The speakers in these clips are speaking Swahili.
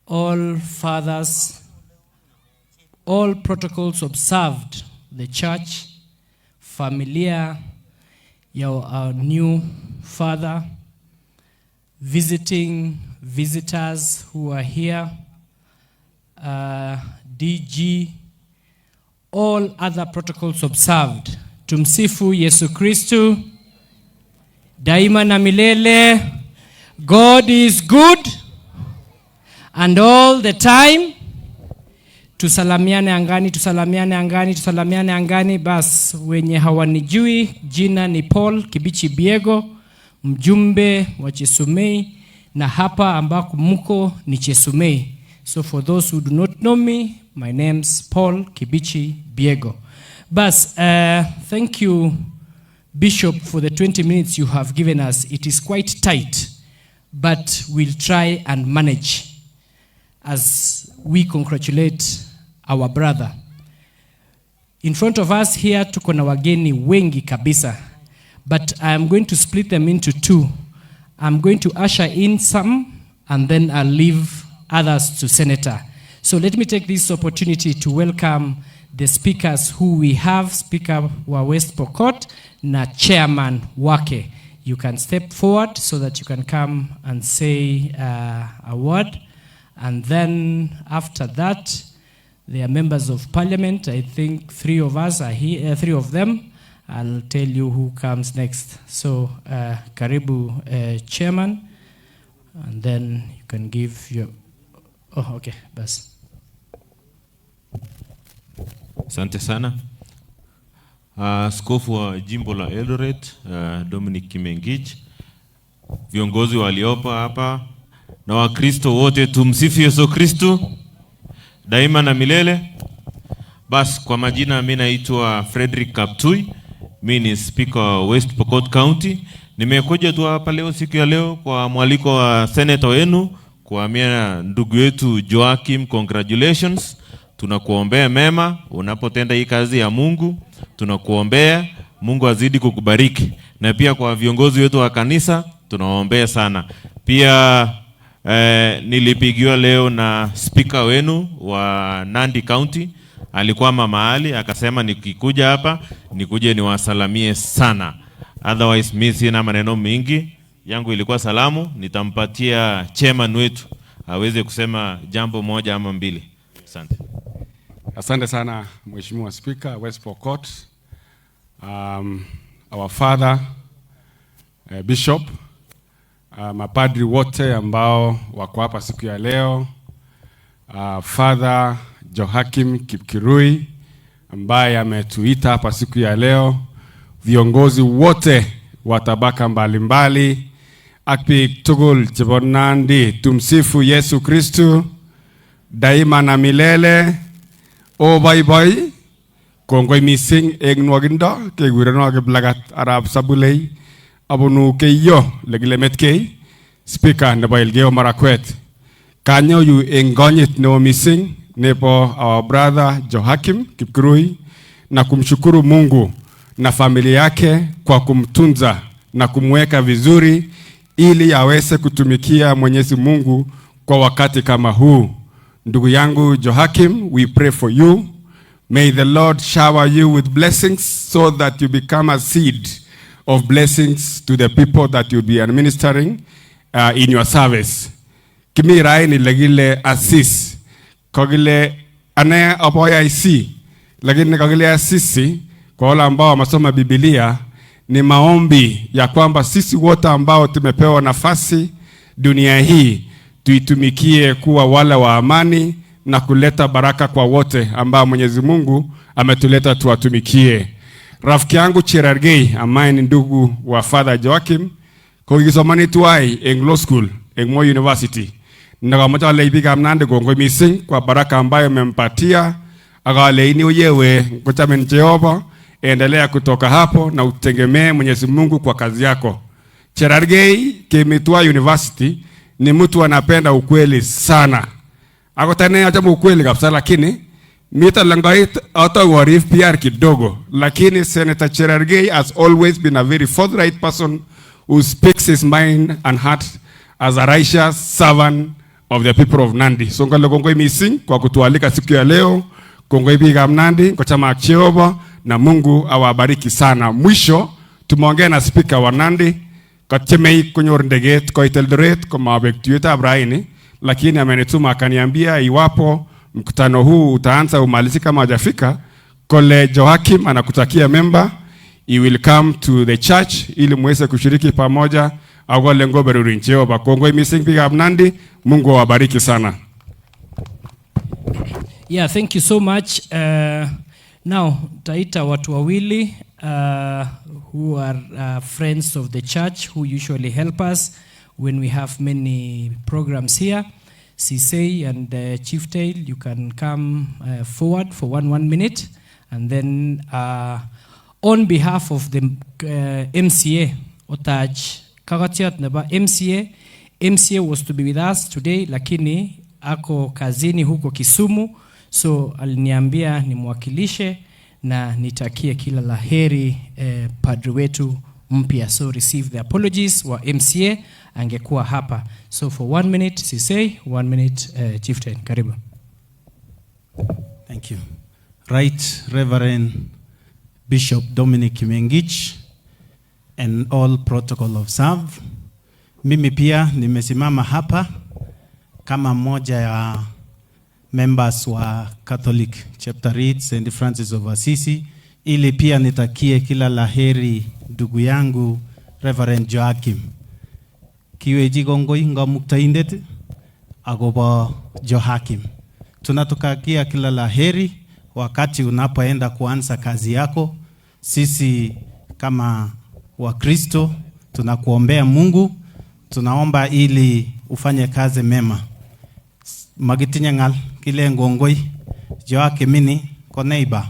All fathers, all protocols observed, the church, familia ya our new father, visiting visitors who are here, DG, all other protocols observed. Tumsifu Yesu Kristu daima na milele. God is good and all the time. Tusalamiane angani, tusalamiane angani, tusalamiane angani. Bas, wenye hawanijui, jina ni Paul Kibichi Biego, mjumbe wa Chesumei, na hapa ambako mko ni Chesumei. So for those who do not know me, my name's Paul Kibichi Biego. Bas, thank you, Bishop, for the 20 minutes you have given us. It is quite tight, but we'll try and manage as we congratulate our brother. In front of us here tuko na wageni wengi kabisa, but I am going to split them into two. I'm going to usher in some and then I'll leave others to Senator. So let me take this opportunity to welcome the speakers who we have, Speaker wa West Pokot na chairman wake. You can step forward so that you can come and say a word. And then after that, there are members of parliament. I think three of us are here, three of them. I'll tell you who comes next. So, karibu, chairman, and then you can give your. Oh, okay, bas. Asante sana. Askofu wa jimbo la Eldoret, Dominic Kimengich, viongozi waliopo hapa na Wakristo wote, tumsifu Yesu Kristo daima na milele. Bas, kwa majina mi naitwa Frederick Kaptui, mi ni speaker wa West Pokot County. Nimekuja tu hapa leo, siku ya leo, kwa mwaliko wa senator wenu kuambia ndugu yetu Joakim, congratulations. Tunakuombea mema unapotenda hii kazi ya Mungu, tunakuombea Mungu azidi kukubariki, na pia kwa viongozi wetu wa kanisa tunawaombea sana pia. Nilipigiwa leo na speaker wenu wa Nandi County, alikuwa mahali akasema nikikuja hapa nikuje niwasalamie sana. Otherwise mi sina maneno mingi, yangu ilikuwa salamu. Nitampatia chairman wetu aweze kusema jambo moja ama mbili. Asante. Asante sana, Mheshimiwa Speaker, West Pokot. Our father, Bishop, mapadri wote ambao wako hapa siku ya leo, Father Joachim Kipkirui ambaye ametuita hapa siku ya leo, viongozi wote wa tabaka mbalimbali, ak biik tugul chebo Nandi, tumsifu Yesu Kristu daima na milele. Oboiboi. Kongoi mising eng nwokindo. Kekurenon Kiplagat arap Sabulei, abunu Keiyo lekile Metkei, speaker nebo Elgeyo Marakwet. Kanyo yu eng konyit neo mising nebo our brother Joachim Kipkurui na kumshukuru Mungu na familia yake kwa kumtunza na kumweka vizuri ili aweze kutumikia Mwenyezi Mungu kwa wakati kama huu. Ndugu yangu Joachim, we pray for you. May the Lord shower you with blessings so that you become a seed of blessings to the people that you'll be administering in your service. Kimi raini lekile Asis, kokile ane abo AIC, lakini kakile Asisi kwa wale ambao wamesoma Biblia ni maombi ya kwamba sisi wote ambao tumepewa nafasi dunia hii tuitumikie kuwa wale wa amani na kuleta baraka kwa wote ambao Mwenyezi Mungu ametuleta tuwatumikie. Rafiki yangu Cherargei ambaye ni ndugu wa Father Joachim, kokikisomani tuwai eng law school eng Moi University. Nakamoche alei biikab Nandi kongoi mising kwa baraka ambayo amempatia, akaleini uyewe ngochamin Jehova, endelea kutoka hapo na utegemee Mwenyezi Mungu kwa kazi yako. Cherargei kemi tuwai University ni mtu anapenda ukweli sana. Akot ane achame ukweli kabisa, lakini mita lengoit atau arif PR kidogo, lakini Senator Cherargei has always been a very forthright person who speaks his mind and heart as a righteous servant of the people of Nandi. So ngale kongoi mising kwa kutualika siku ya leo. Kongoi biikab Nandi kochamak Jehova na Mungu awabariki sana. Mwisho tumeongea na speaker wa Nandi, katyemei konyor ndeget koit Eldoret komabek tuiyetab raini, lakini amenituma akaniambia iwapo mkutano huu utaanza umalizike kama hajafika, kole Joachim anakutakia member, he will come to the church ili muweze kushiriki pamoja akole ngoberurin Jehova. Kongoi mising biikab Nandi, Mungu awabariki sana. Yeah, thank you so much. Now, taita watu wawili who are friends of the church who usually help us when we have many programs here. Sisei and Chieftail, you can come forward for one minute. And then on behalf of the MCA, Otaj Kagatiat nebo MCA, MCA was to be with us today, lakini ako kazini huko Kisumu, so aliniambia nimwakilishe na nitakie kila laheri padri wetu mpya. So receive the apologies wa MCA angekuwa hapa. So for one minute Sisei, one minute Chieftain. Karibu. Thank you. Right Reverend Bishop Dominic Kimengich and all protocol observed. Mimi pia nimesimama hapa kama mmoja ya members wa Catholic Cheptarit St. Francis of Assisi ili pia nitakie kila laheri ndugu yangu Reverend Joachim. Kiwechi kongoi Kamuktaindet akobo Joachim. Tunatutakia kila laheri wakati unapoenda kuanza kazi yako. Sisi kama Wakristo tunakuombea Mungu, tunaomba ili ufanye kazi mema. Makitinye ng'al kilen kongoi Joachim ini ko neighbor,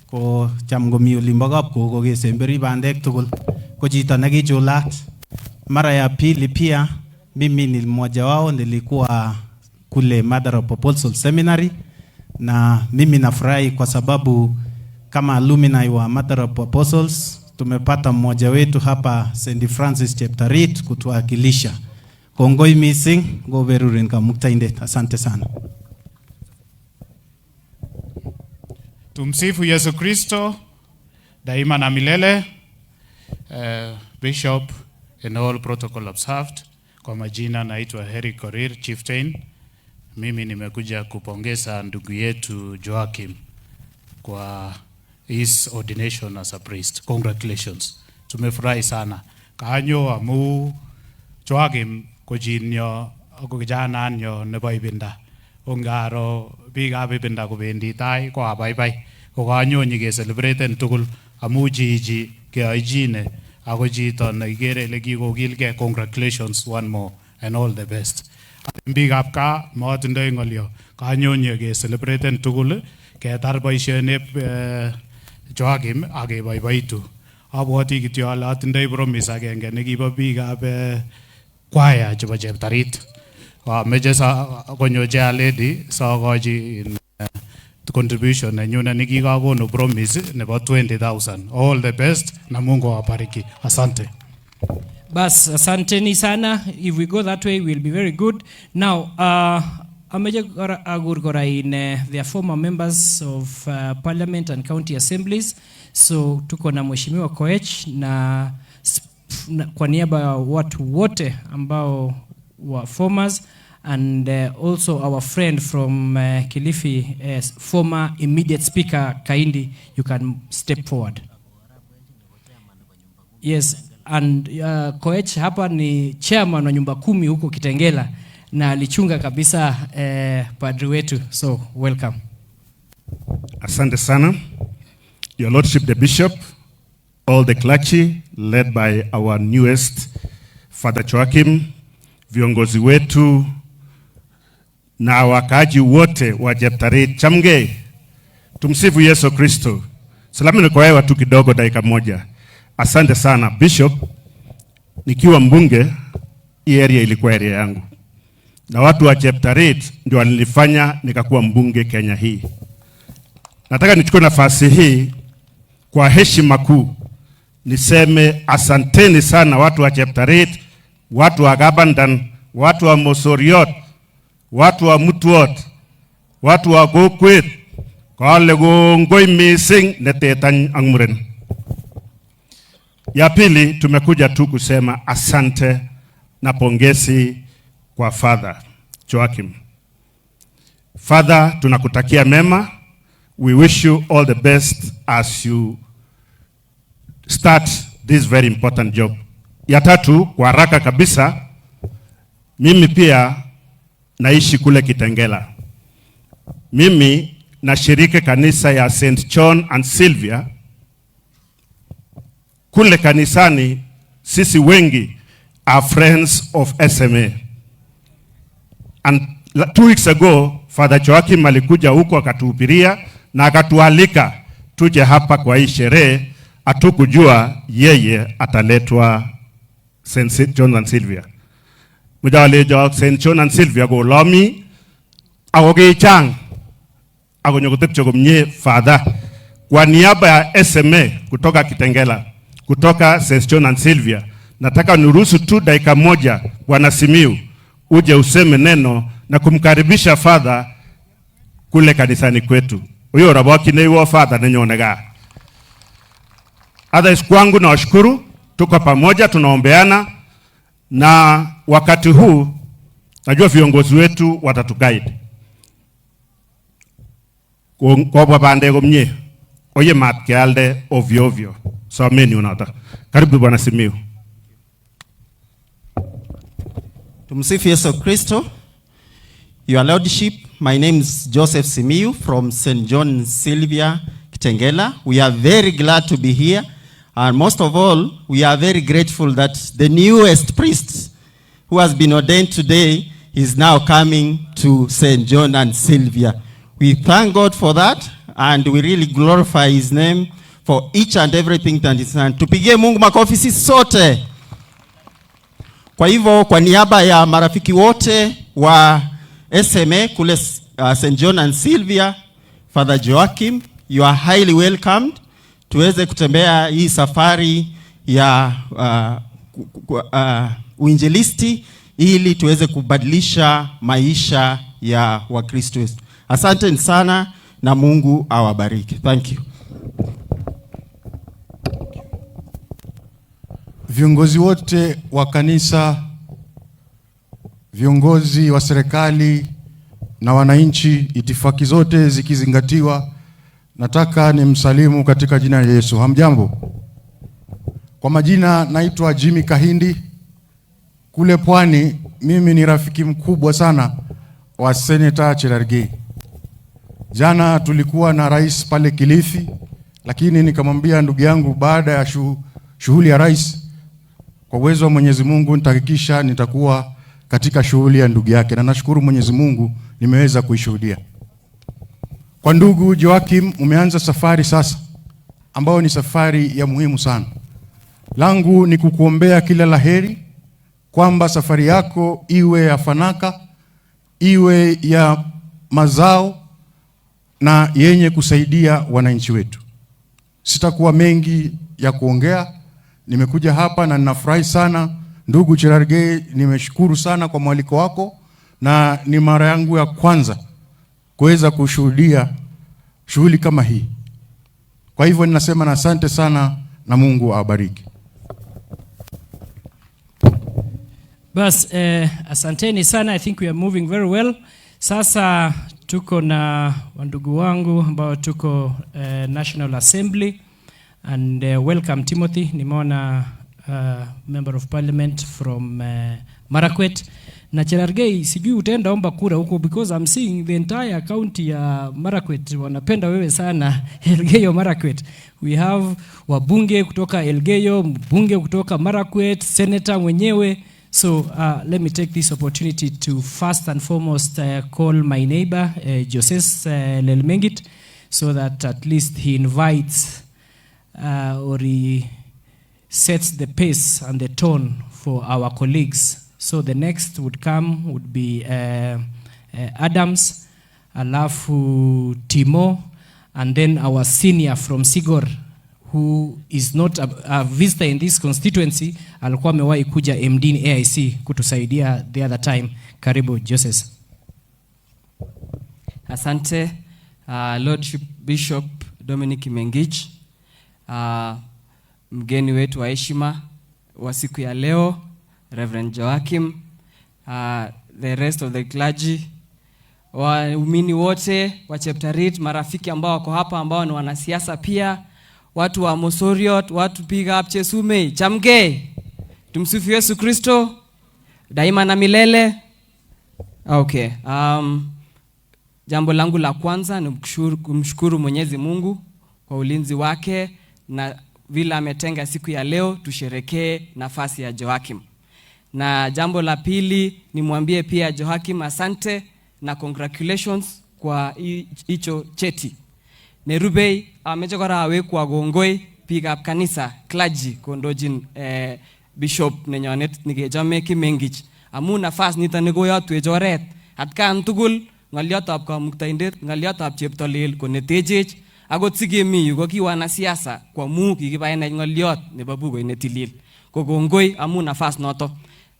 ko cham komi olimbo kap kogo kesemberi bandek tugul, ko chito nekichulat. Mara ya pili pia mimi ni mmoja wao, nilikuwa kule Mother of Apostles Seminary, na mimi nafurahi kwa sababu kama alumni wa Mother of Apostles tumepata mmoja wetu hapa St. Francis Cheptarit kutuwakilisha. Kongoi mising ngoberurin Kamuktaindet. Asante sana. Tumsifu Yesu Kristo daima na milele. Bishop and all protocol observed. Kwa majina naitwa Harry Korir Chieftain. Mimi nimekuja kupongeza ndugu yetu Joachim kwa his ordination as a priest. Congratulations. Tumefurahi sana. Kanyo amu Joachim ko chinyo ako kijananyo nebo ibinda. Ongaro biikab ibinda kobendi tai ko abaibai. Ko kanyo nyikecelebraten tugul amu chichi keoichine ako chito nekikere ile kikokilgei. Congratulations one more and all the best. Biikab gaa maotindoi ng'olyo. Kanyo nyekecelebraten tugul ketar boisionik Joachim ak keboiboitu. Abwoti kityo ale atindoi promise agenge nekibo biikab kwaya chebo Cheptarit. Ameche konyo chair lady sokochi contribution nenyune nekikakonu promise nebo 20,000. All the best na Mungu awabariki. Asante. Bas, asanteni sana. If we go that way, we'll be very good. Now, ameche agur kora in their former members of parliament and county assemblies. So tuko na Mheshimiwa Koech na kwa niaba ya watu wote ambao wa formers and also our friend from Kilifi, former immediate speaker Kaindi, you can step forward. Yes, and Koech hapa ni chairman wa nyumba 10 huko Kitengela na alichunga kabisa padri wetu, so welcome. Asante sana. Your Lordship the Bishop, all the clergy led by our newest Father Joachim, viongozi wetu na wakaaji wote wa Cheptarit, chamge. Tumsifu Yesu Kristo. Salamu ni kwa wewe tu kidogo, dakika moja. Asante sana Bishop. Nikiwa mbunge, hii area ilikuwa area yangu, na watu wa Cheptarit ndio walinifanya nikakuwa mbunge Kenya hii. Nataka nichukue nafasi hii kwa heshima kuu niseme asanteni sana watu wa Cheptarit, watu wa Kabandan, watu wa Mosoriot. Watu wa Mutwot, watu wa kokwet, kale kongoi mising netetany ak muren. Ya pili, tumekuja tu kusema asante na pongezi kwa Father Joachim. Father, tunakutakia mema. We wish you all the best as you start this very important job. Ya tatu, kwa haraka kabisa, mimi pia naishi kule Kitengela. Mimi nashiriki kanisa ya St. John and Sylvia. Kule kanisani sisi wengi are friends of SMA. And 2 weeks ago, Father Joachim alikuja huko akatuhubiria na akatualika tuje hapa kwa hii sherehe. Hatukujua yeye ataletwa St. John and Sylvia. Mujalejo St. John and Sylvia kolomi ako kichang akonyokotepche komie Father. Kwa niaba ya SMA kutoka Kitengela, kutoka St. John and Sylvia, nataka niruhusu tu dakika moja, Bwana Simiu, uje useme neno na kumkaribisha Father kule kanisani kwetu. Huyo rabaki Father nenyone gaa. Others kwangu nawashukuru, tuko pamoja, tunaombeana na wakati huu najua viongozi wetu watatuguide. Kobwa bandek komie, oye mat kealde ovyo ovyo. Someni unoto. Karibu Bwana Simiu. Tumsifu Yesu Kristo. Your Lordship, my name is Joseph Simiyu from St. John Sylvia Kitengela. We are very glad to be here. And most of all, we are very grateful that the newest priest who has been ordained today is now coming to St. John and Sylvia. We thank God for that, and we really glorify his name for each and everything that is done. Tupigie Mungu makofi sisi sote. Kwa hivyo kwa niaba ya marafiki wote wa SMA kule St. John and Sylvia, Father Joachim, you are highly welcomed. Tuweze kutembea hii safari ya uinjilisti ili tuweze kubadilisha maisha ya Wakristo. Asante sana na Mungu awabariki. Thank you. Viongozi wote wa kanisa, viongozi wa serikali na wananchi, itifaki zote zikizingatiwa, nataka nimsalimu katika jina la Yesu. Hamjambo? Kwa majina naitwa Jimmy Kahindi. Kule Pwani mimi ni rafiki mkubwa sana wa Senator Cherargei. Jana tulikuwa na rais pale Kilifi, lakini nikamwambia ndugu yangu, baada ya shughuli ya rais, kwa uwezo wa Mwenyezi Mungu nitahakikisha nitakuwa katika shughuli ya ndugu yake, na nashukuru Mwenyezi Mungu nimeweza kuishuhudia. Kwa ndugu Joachim, umeanza safari sasa ambayo ni safari ya muhimu sana. Langu ni kukuombea kila laheri, kwamba safari yako iwe ya fanaka, iwe ya mazao na yenye kusaidia wananchi wetu. Sitakuwa mengi ya kuongea. Nimekuja hapa na ninafurahi sana. Ndugu Cherargei, nimeshukuru sana kwa mwaliko wako, na ni mara yangu ya kwanza kuweza kushuhudia shughuli kama hii. Kwa hivyo ninasema na asante sana na Mungu awabariki. Bas, asanteni sana. I think we are moving very well. Sasa tuko na wandugu wangu ambao tuko National Assembly and welcome Timothy. Nimeona member of parliament from Marakwet na Cherargei, sijui utaenda omba kura huko because I'm seeing the entire county ya Marakwet wanapenda wewe sana. Elgeyo Marakwet. We have wabunge kutoka Elgeyo, mbunge kutoka Marakwet, senator mwenyewe. So let me take this opportunity to first and foremost call my neighbor, Joses Lelmengit, so that at least he invites or he sets the pace and the tone for our colleagues. So the next would come would be Adams, alafu Timo, and then our senior from Sigor, who is not a visitor in this constituency, alikuwa amewahi kuja MD AIC kutusaidia the other time. Karibu Joses. Asante Lordship Bishop Dominic Mengich, mgeni wetu wa heshima wa siku ya leo Reverend Joachim, the rest of the clergy, waumini wote wa Cheptarit, marafiki ambao wako hapa ambao ni wanasiasa pia, watu wa Mosoriot, watu piga up Chesumei, chamge. Tumsifu Yesu Kristo daima na milele. Okay. Jambo langu la kwanza ni kumshukuru Mwenyezi Mungu kwa ulinzi wake na vile ametenga siku ya leo tusherekee nafasi ya Joachim. Na jambo la pili nimwambie pia Joachim asante na congratulations kwa hicho cheti. Nerubei ameche kora awekwa kongoi biikab kanisa clergy kondochin bishop nenyonet nikechome Kimengich amu nafas niton nekoyotwech oret atkan tugul ng'oliotab kamuktaindet ng'oliotab cheptolel ko netechech akot sikemi yu ko ki wanasiasa ko amu kikibaenech ng'oliot nebo bukuit netilil ko kongoi amu nafas noto.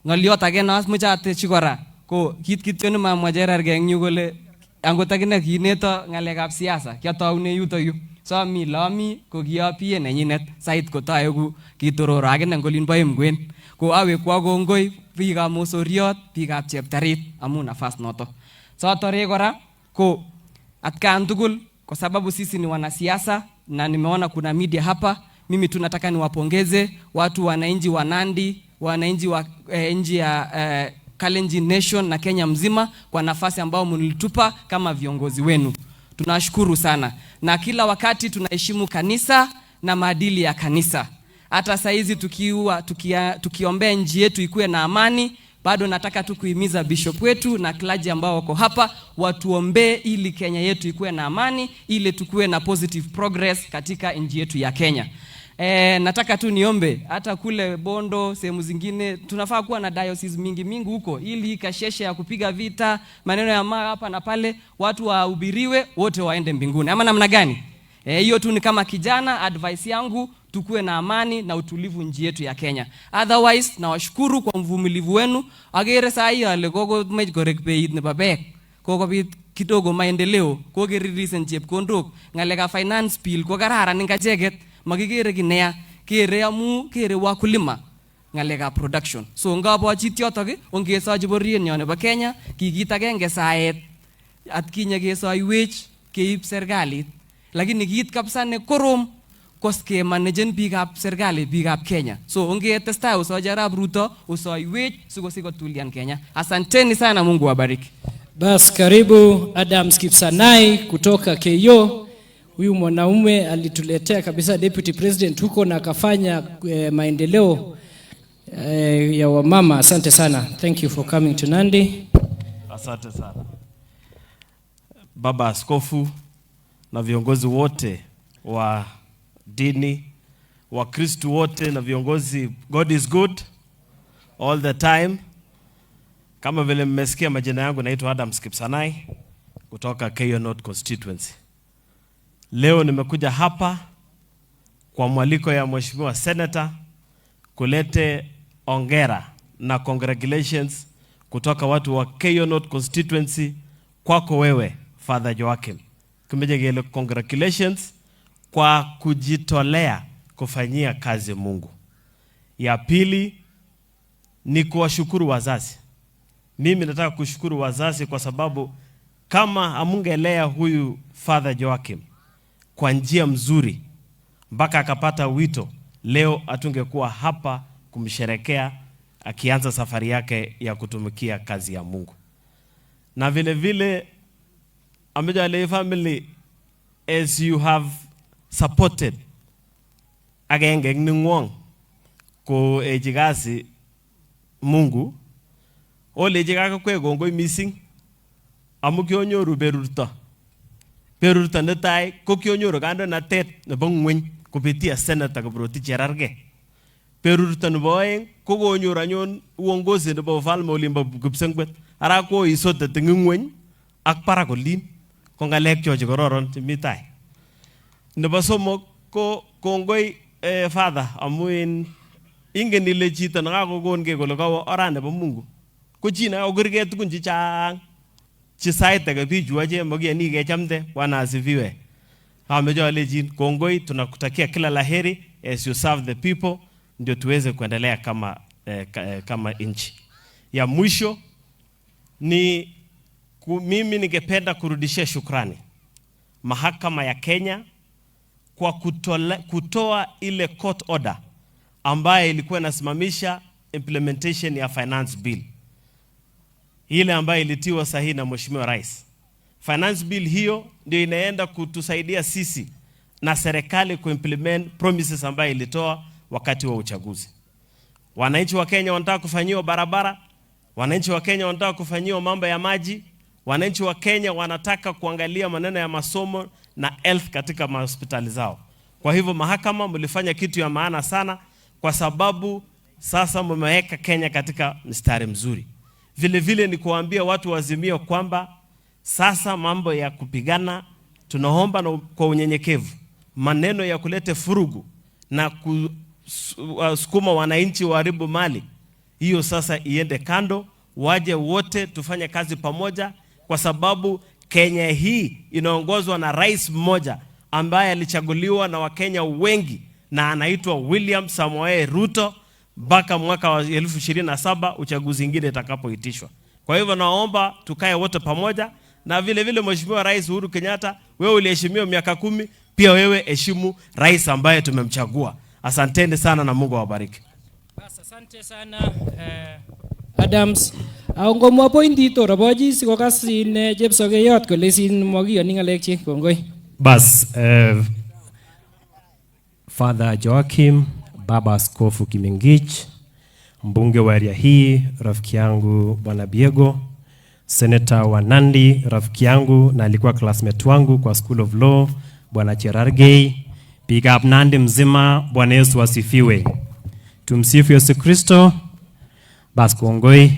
Ng'oliot age nomoche ateshi kora ko kit kityo nemamwa Cherargei eng yu kole angot akine kiineto ng'alekab siasa kiatoune yuto yu so ami le ami ko kiapie nenyinet sait kotaeku kitororo akine eng olin bo Emkwen ko awekwo kongoi biikab Mosoriot biikab Cheptarit amu nafas noto. So atore kora ko atkan tugul kwa sababu sisi ni wanasiasa na nimeona kuna media hapa, mimi tu nataka niwapongeze watu wananchi wa Nandi, wananchi wa nchi ya Kalenjin Nation na Kenya mzima kwa nafasi ambao mlitupa kama viongozi wenu. Tunashukuru sana, na kila wakati tunaheshimu kanisa na maadili ya kanisa. Hata saizi tukiombea nchi yetu ikuwe na amani, bado nataka tu kuhimiza bishop wetu na clergy ambao wako hapa watuombee ili Kenya yetu ikuwe na amani, ili tukuwe na positive progress katika nchi yetu ya Kenya. Nataka tu niombe hata kule Bondo sehemu zingine tunafaa kuwa na diocese mingi mingi huko, ili kasheshe ya kupiga vita maneno ya mara hapa na pale, watu wahubiriwe wote waende mbinguni, ama namna gani? Hiyo tu ni kama kijana advice yangu, tukuwe na amani na utulivu nchi yetu ya Kenya. Otherwise nawashukuru kwa mvumilivu wenu. Agere saa hii ale kokomach korek beit nebo beek, kokobit kidogo maendeleo, kokereleasen chepkondok, ng'alekab finance bill ko kararan eng acheket, makikere kiy neya, kere amu kere wakulima ng'alekab production. So ngabochit yotok ongesochi bororienyo nebo Kenya, ki kit agenge saet atkinye kesoiwech keib serikalit, lakini kit kabisa ne korom ko kemanagen biikab serikali, biikab Kenya. So ongetestai osochi Arap Ruto osoiwech sikotulian Kenya. Asanteni sana, Mungu wabariki. Bas, karibu Adams Kipsanai kutoka KO. Huyu mwanaume alituletea kabisa deputy president huko na akafanya maendeleo ya wamama. Asante sana. Thank you for coming to Nandi. Asante sana Baba Askofu na viongozi wote wa dini, Wakristu wote na viongozi. God is good all the time. Kama vile mmesikia majina yangu, naitwa Adams Kipsanai kutoka Keiyo North Constituency. Leo nimekuja hapa kwa mwaliko ya Mheshimiwa Senator kulete ongera na congratulations kutoka watu wa Keiyo North Constituency kwako wewe Father Joachim. Kimeje kele congratulations kwa kujitolea kufanyia kazi Mungu. Ya pili ni kuwashukuru wazazi. Mimi nataka kushukuru wazazi kwa sababu kama amungelea huyu Father Joachim kwa njia mzuri mpaka akapata wito, leo hatungekuwa hapa kumsherekea akianza safari yake ya kutumikia kazi ya Mungu. Na vile vile Ameja family, as you have supported agenge eng ningwong koechi kasi Mungu, olechi kakwek kongoi mising amu kionyoru berurto. Berurto netai ko kionyoru kandoinatet nebo ng'weny kupitia Senator Kiprotich Cherargei. Berurto nebo oeng ko konyor anyun uongozi nebo ufalme olimbo Kipsengwet. Ara koisote eng ng'weny ak barak olin ko ng'alek cho chekororon chemi tai. Nebo somok ko kongoi Father amu en ingen ile chito nekakokongei kole kawo orani nebo Mungu ko chi nekakokergei tugun chechang. Chi sait age bichu achek makiyoni kechamde. Bwana asifiwe. Ameche alechin kongoi, tunakutakia kila laheri as you serve the people, ndio tuweze kuendelea kama nchi. Ya mwisho ni mimi ningependa kurudishia shukrani mahakama ya Kenya kwa kutoa ile court order ambaye ilikuwa inasimamisha implementation ya finance bill, ile ambayo ilitiwa sahihi na Mheshimiwa Rais. Finance bill hiyo ndio inaenda kutusaidia sisi na serikali kuimplement promises ambayo ilitoa wakati wa uchaguzi. Wananchi wa Kenya wanataka kufanyiwa barabara, wananchi wa Kenya wanataka kufanyiwa mambo ya maji, wananchi wa Kenya wanataka kuangalia maneno ya masomo na health katika mahospitali zao. Kwa hivyo mahakama, mlifanya kitu ya maana sana, kwa sababu sasa mmeweka Kenya katika mstari mzuri. Vile vile ni kuambia watu wa Azimio kwamba sasa mambo ya kupigana, tunaomba na kwa unyenyekevu, maneno ya kuleta furugu na kusukuma wananchi waharibu mali, hiyo sasa iende kando, waje wote tufanye kazi pamoja, kwa sababu Kenya hii inaongozwa na rais mmoja ambaye alichaguliwa na Wakenya wengi na anaitwa William Samoei Ruto mpaka mwaka wa 2027 uchaguzi mwingine itakapoitishwa. Kwa hivyo naomba tukae wote pamoja, na vile vile Mheshimiwa Rais Uhuru Kenyatta, wewe uliheshimiwa miaka 10, pia wewe heshimu rais ambaye tumemchagua. Asanteni sana na Mungu awabariki. Bas, asante sana Adams. Ngomwa pointit orobochi sikokas in Chepsokeyot kole sin makiyoni ng'alek kongoi. Bas, Father Joachim, Baba Askofu Kimengich, mbunge wa area hii, rafiki yangu Bwana Biego, Senator wa Nandi, rafiki yangu na alikuwa classmate wangu kwa School of Law, Bwana Cherargei, big up Nandi mzima, Bwana Yesu asifiwe. Tumsifu Yesu Kristo. Bas, kongoi.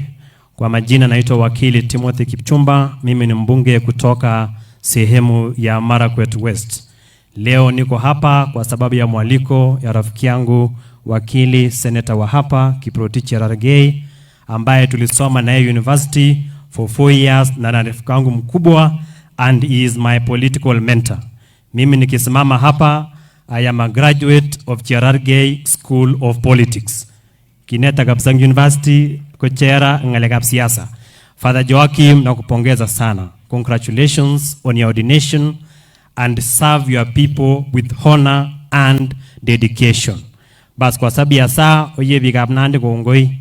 Kwa majina naitwa Wakili Timothy Kipchumba, mimi ni mbunge kutoka sehemu ya Marakwet West. Leo niko hapa kwa sababu ya mwaliko ya rafiki yangu wakili seneta wa hapa Kiprotich Cherargei, ambaye tulisoma naye university for 4 years na rafiki yangu mkubwa and he is my political mentor. Mimi nikisimama hapa, I am a graduate of Cherargei School of Politics. Kineta Kapsang University kochera ng'alekab siasa. Father Joachim, nakupongeza sana. Congratulations on your ordination and serve your people with honor and dedication. Bas, kwa sababu ya saa, oye biikab Nandi kongoi.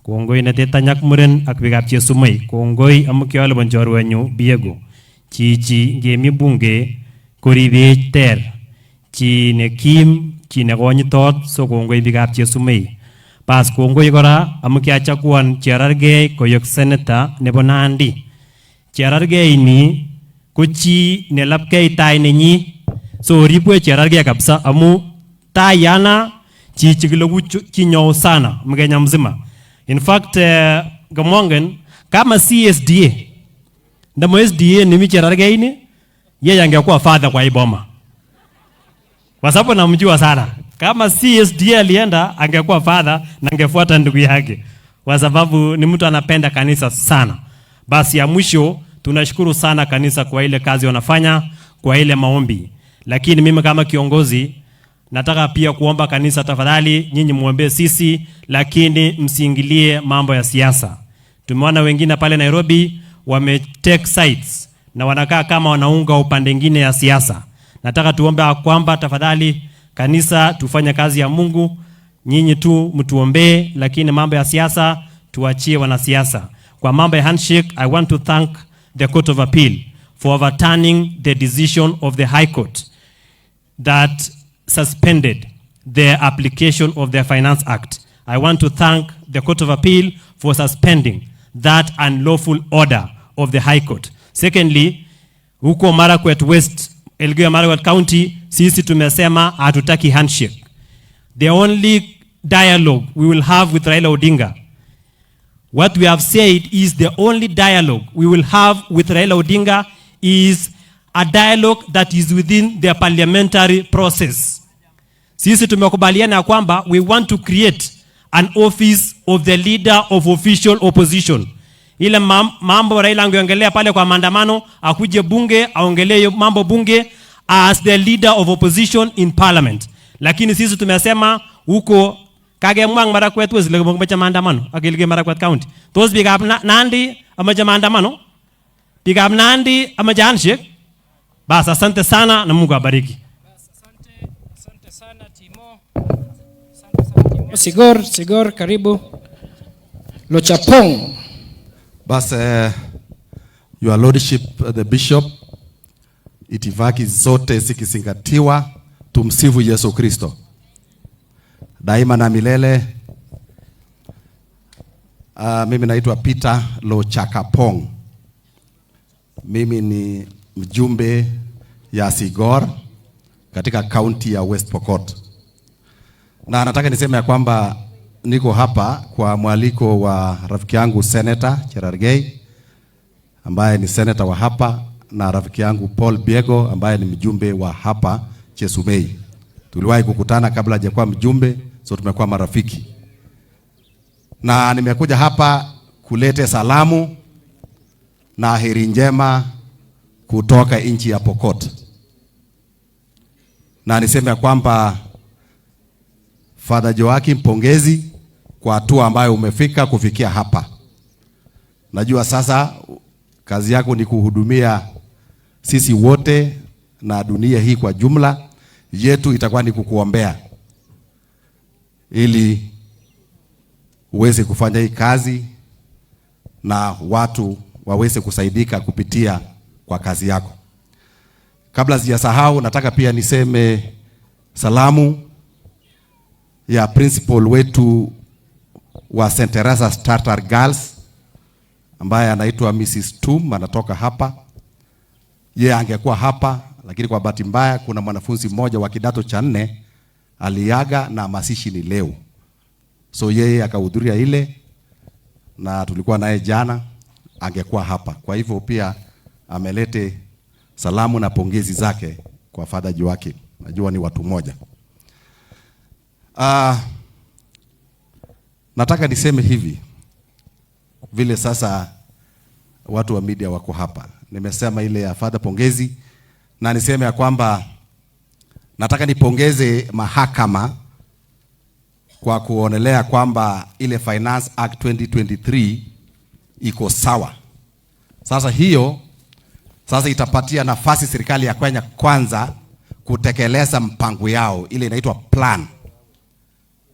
Kongoi netetanyak muren ak biikab Chesumei. Kongoi amu kialipan chorwenyu Biego. Chichi ngemi bunge koribech ter. Chi ne kim, chi ne konyitot, so kongoi biikab Chesumei. Bas, kongoi kora amu kiachaguan Cherargei koyok senator nebo Nandi. Cherargei ni ko chi ne lapkei tai nenyi. So ribwech Cherargei kabisa amu tai yana chichi kilogu kinyou sana Mkenya mzima. In fact, Gamongen kama CSDA ndamo SDA ni Cherargei ni yeye angekuwa father kwa hii boma, kwa sababu namjua sana. Kama CSDA alienda angekuwa father na angefuata ndugu yake, kwa sababu ni mtu anapenda kanisa sana. Basi ya mwisho, tunashukuru sana kanisa kwa ile kazi wanafanya, kwa ile maombi. Lakini mimi kama kiongozi nataka pia kuomba kanisa, tafadhali nyinyi muombe sisi, lakini msiingilie mambo ya siasa. Tumeona wengine pale Nairobi wame take sides na wanakaa kama wanaunga upande mwingine ya siasa. Nataka tuombe kwamba tafadhali kanisa tufanye kazi ya Mungu, nyinyi tu mtuombee, lakini mambo ya siasa tuachie wanasiasa. Kwa mambo ya handshake, I want to thank the Court of Appeal for overturning the decision of the High Court that suspended the application of the Finance Act. I want to thank the Court of Appeal for suspending that unlawful order of the High Court. Secondly, huko Marakwet West, Elgeyo Marakwet County, sisi tumesema hatutaki handshake. The only dialogue we will have with Raila Odinga, what we have said is the only dialogue we will have with Raila Odinga is a dialogue that is within the parliamentary process. Sisi tumekubaliana ya kwamba we want to create an office of the leader of official opposition. Ile ofisi ya rais anakuja Ile mambo Raila angeongelea pale kwa maandamano, akuje bunge aongelee hiyo mambo bunge as the leader of opposition in parliament. Lakini sisi tumesema huko kakemwa eng Marakwet West kele kimache maandamano ak kele Marakwet County. Tos biikab Nandi amache maandamano? Biikab Nandi amache handshake? Bas, asante sana na Mungu abariki. Asante sana Timo. Sigor, Sigor, karibu. Lochapong. Bas, Your Lordship the Bishop, itifaki zote zikizingatiwa, tumsifu Yesu Kristo daima na milele. Mimi naitwa Peter Lochakapong. Mimi ni mjumbe ya Sigor katika kaunti ya West Pokot, na nataka niseme ya kwamba niko hapa kwa mwaliko wa rafiki yangu Senator Cherargei ambaye ni senator wa hapa na rafiki yangu Paul Biego ambaye ni mjumbe wa hapa Chesumei. Tuliwahi kukutana kabla hajakuwa mjumbe, so tumekuwa marafiki. Na nimekuja hapa kulete salamu na heri njema kutoka nchi ya Pokot. Na niseme ya kwamba Father Joachim, pongezi kwa hatua ambayo umefika kufikia hapa. Najua sasa kazi yako ni kuhudumia sisi wote na dunia hii kwa jumla. Yetu itakuwa ni kukuombea ili uweze kufanya hii kazi na watu waweze kusaidika kupitia kwa kazi yako. Kabla sijasahau, nataka pia niseme salamu ya principal wetu wa St. Teresa's Tartar Girls ambaye anaitwa Mrs. Tum, anatoka hapa. Yeye angekuwa hapa, lakini kwa bahati mbaya kuna mwanafunzi mmoja wa kidato cha 4 aliaga na mazishi ni leo. So yeye akahudhuria ile na tulikuwa naye jana, angekuwa hapa. Kwa hivyo pia amelete salamu na pongezi zake kwa Father Joachim. Najua ni watu moja. Nataka niseme hivi, vile sasa watu wa media wako hapa. Nimesema ile ya Father pongezi, na niseme ya kwamba nataka nipongeze mahakama kwa kuonelea kwamba ile Finance Act 2023 iko sawa. Sasa hiyo sasa itapatia nafasi serikali ya Kenya Kwanza kutekeleza mpango yao, ile inaitwa plan.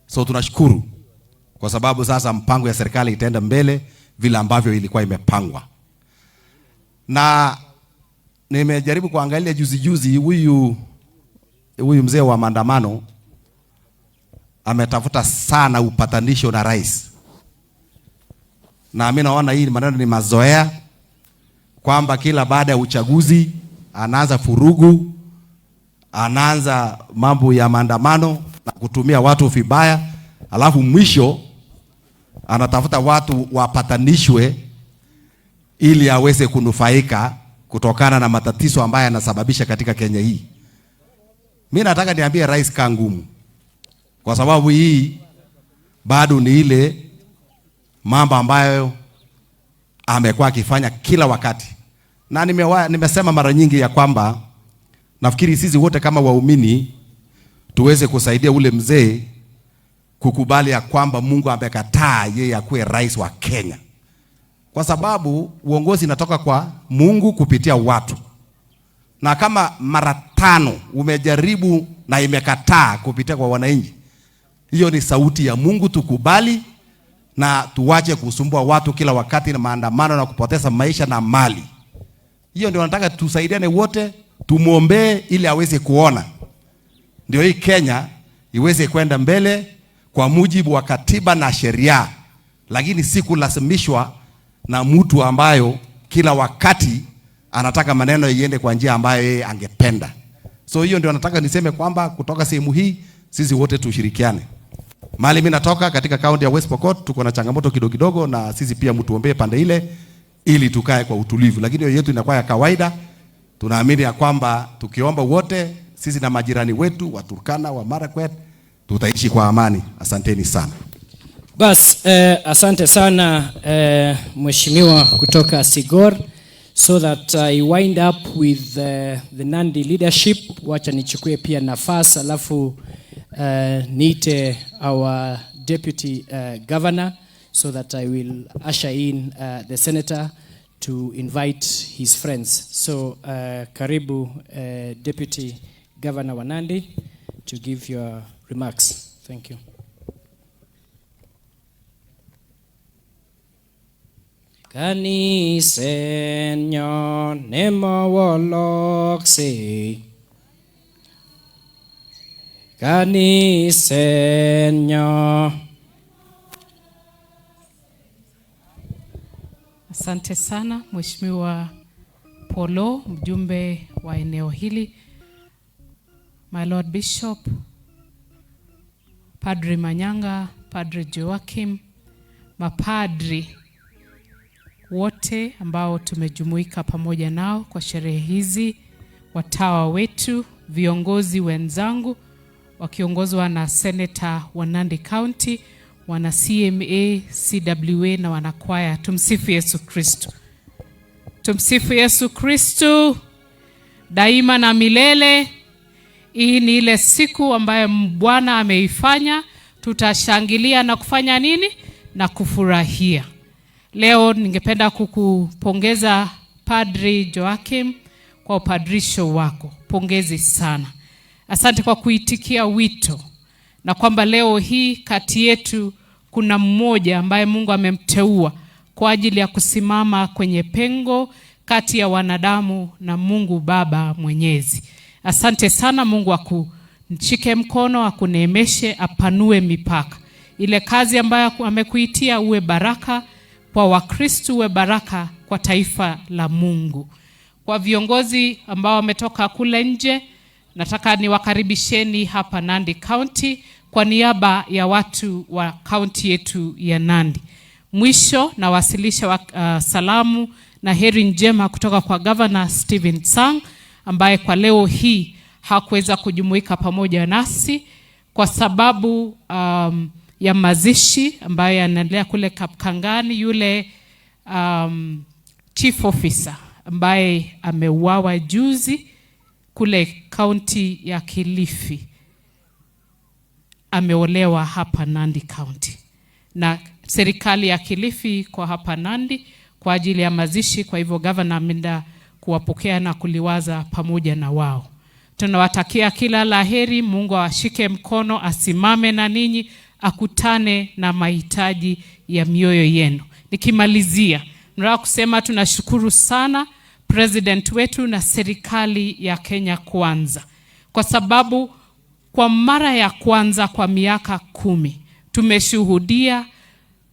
So tunashukuru kwa sababu sasa mpango ya serikali itaenda mbele vile ambavyo ilikuwa imepangwa. Na nimejaribu kuangalia juzi juzi, huyu mzee wa maandamano ametafuta sana upatanisho na rais. Na mimi naona hii maneno ni mazoea, kwamba kila baada ya uchaguzi anaanza furugu, anaanza mambo ya maandamano na kutumia watu vibaya, alafu mwisho anatafuta watu wapatanishwe ili aweze kunufaika kutokana na matatizo ambayo yanasababisha katika Kenya hii. Mimi nataka niambie rais kaa ngumu, kwa sababu hii bado ni ile mambo ambayo amekuwa akifanya kila wakati. Na nimesema mara nyingi ya kwamba nafikiri sisi wote kama waumini tuweze kusaidia ule mzee kukubali ya kwamba Mungu amekataa yeye akuwe rais wa Kenya. Kwa sababu uongozi inatoka kwa Mungu kupitia watu. Na kama mara 5 umejaribu na imekataa kupitia kwa wananchi, hiyo ni sauti ya Mungu, tukubali na tuwache kusumbua watu kila wakati na maandamano na kupoteza maisha na mali. Hiyo ndio nataka tusaidiane wote, tumuombee ili aweze kuona. Ndio hii Kenya iweze kwenda mbele kwa mujibu wa katiba na sheria, lakini si kulazimishwa na mtu ambayo kila wakati anataka maneno iende kwa njia ambayo yeye angependa. So hiyo ndio nataka niseme kwamba kutoka sehemu hii sisi wote tushirikiane. Mahali mimi natoka katika kaunti ya West Pokot tuko na changamoto kidogo kidogo, na sisi pia mtuombee pande ile ili tukae kwa utulivu. Lakini hiyo yetu inakuwa ya kawaida. Tunaamini ya kwamba tukiomba wote sisi na majirani wetu wa Turkana, wa Marakwet, tutaishi kwa amani. Asanteni sana. Bas, asante sana mheshimiwa kutoka Sigor. So that I wind up with the Nandi leadership, wacha nichukue pia nafasi alafu niite our deputy governor so that I will usher in the senator to invite his friends. So karibu deputy governor wa Nandi to give your remarks. Thank you. Kanisenyo nemowolokse. Kanisenyo. Asante sana Mheshimiwa Polo, mjumbe wa eneo hili, My Lord Bishop, Padri Manyanga, Padri Joachim, mapadri wote ambao tumejumuika pamoja nao kwa sherehe hizi, watawa wetu, viongozi wenzangu wakiongozwa na Senator wa Nandi County, wana CMA, CWA na wanakwaya. Tumsifu Yesu Kristo. Tumsifu Yesu Kristo daima na milele. Hii ni ile siku ambayo Bwana ameifanya, tutashangilia na kufanya nini? Na kufurahia. Leo ningependa kukupongeza Padri Joachim kwa upadrisho wako. Pongezi sana. Asante kwa kuitikia wito, na kwamba leo hii kati yetu kuna mmoja ambaye Mungu amemteua kwa ajili ya kusimama kwenye pengo kati ya wanadamu na Mungu Baba Mwenyezi. Asante sana. Mungu akushike mkono, akuneemeshe, apanue mipaka. Ile kazi ambayo amekuitia uwe baraka kwa Wakristo, uwe baraka kwa taifa la Mungu. Kwa viongozi ambao wametoka kule nje, nataka niwakaribisheni hapa Nandi County kwa niaba ya watu wa kaunti yetu ya Nandi. Mwisho nawasilisha salamu na heri njema kutoka kwa Governor Stephen Sang ambaye kwa leo hii hakuweza kujumuika pamoja nasi kwa sababu ya mazishi ambayo yanaendelea kule Kapkangani. Yule chief officer ambaye ameuawa juzi kule kaunti ya Kilifi ameolewa hapa Nandi County, na serikali ya Kilifi kwa hapa Nandi kwa ajili ya mazishi. Kwa hivyo governor ameenda kuwapokea na kuliwaza pamoja na wao. Tunawatakia kila laheri. Mungu awashike mkono, asimame na ninyi, akutane na mahitaji ya mioyo yenu. Nikimalizia, nataka kusema tunashukuru sana president wetu na serikali ya Kenya Kwanza, kwa sababu kwa mara ya kwanza kwa miaka 10 tumeshuhudia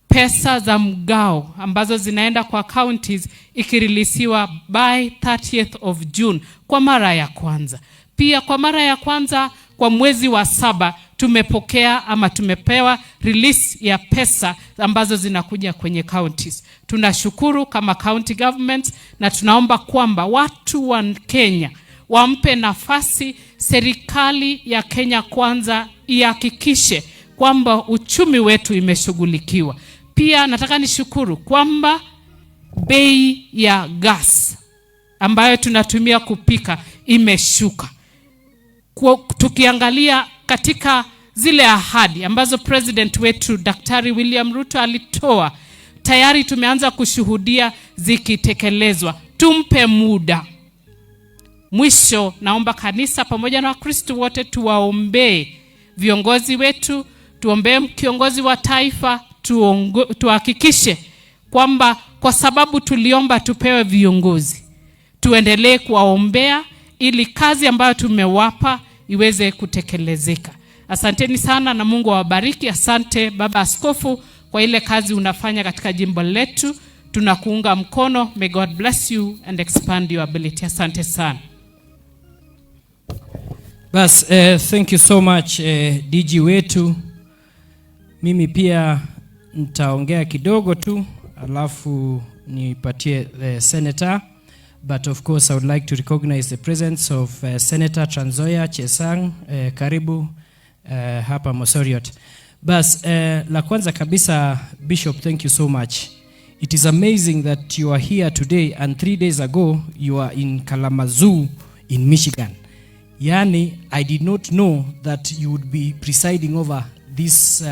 pesa za mgao ambazo zinaenda kwa counties ikireleasiwa by 30th of June kwa mara ya kwanza. Pia kwa mara ya kwanza kwa mwezi wa 7 tumepokea ama tumepewa release ya pesa ambazo zinakuja kwenye counties. Tunashukuru kama county government, na tunaomba kwamba watu wa Kenya wampe nafasi serikali ya Kenya Kwanza ihakikishe kwamba uchumi wetu imeshughulikiwa. Pia nataka nishukuru kwamba bei ya gas ambayo tunatumia kupika imeshuka. Tukiangalia katika zile ahadi ambazo president wetu Daktari William Ruto alitoa, tayari tumeanza kushuhudia zikitekelezwa. Tumpe muda. Mwisho, naomba kanisa pamoja na Wakristo wote tuwaombee viongozi wetu, tuombee kiongozi wa taifa, tuhakikishe kwamba kwa sababu tuliomba tupewe viongozi, tuendelee kuwaombea ili kazi ambayo tumewapa iweze kutekelezeka. Asanteni sana na Mungu awabariki. Asante Baba Askofu kwa ile kazi unafanya katika jimbo letu. Tunakuunga mkono. May God bless you and expand your ability. Asante sana. Bas, thank you so much DG wetu. Mimi pia nitaongea kidogo tu alafu nipatie the senator. But of course I would like to recognize the presence of Senator Trans Nzoia Chesang. Karibu hapa Mosoriot. Bas, la kwanza kabisa, Bishop, thank you so much. It is amazing that you are here today and 3 days ago you are in Kalamazoo in Michigan. Yani, I did not know that you would be presiding over this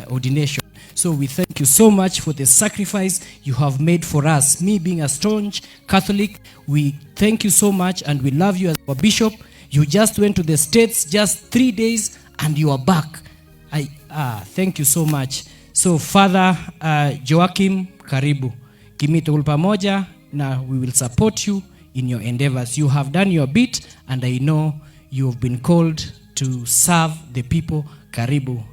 ordination. So we thank you so much for the sacrifice you have made for us. Me being a staunch Catholic, we thank you so much and we love you as our bishop. You just went to the States just 3 days and you are back. I thank you so much. So Father Joachim, karibu. Kimi tugul pamoja na we will support you in your endeavors. You have done your bit and I know you have been called to serve the people. Karibu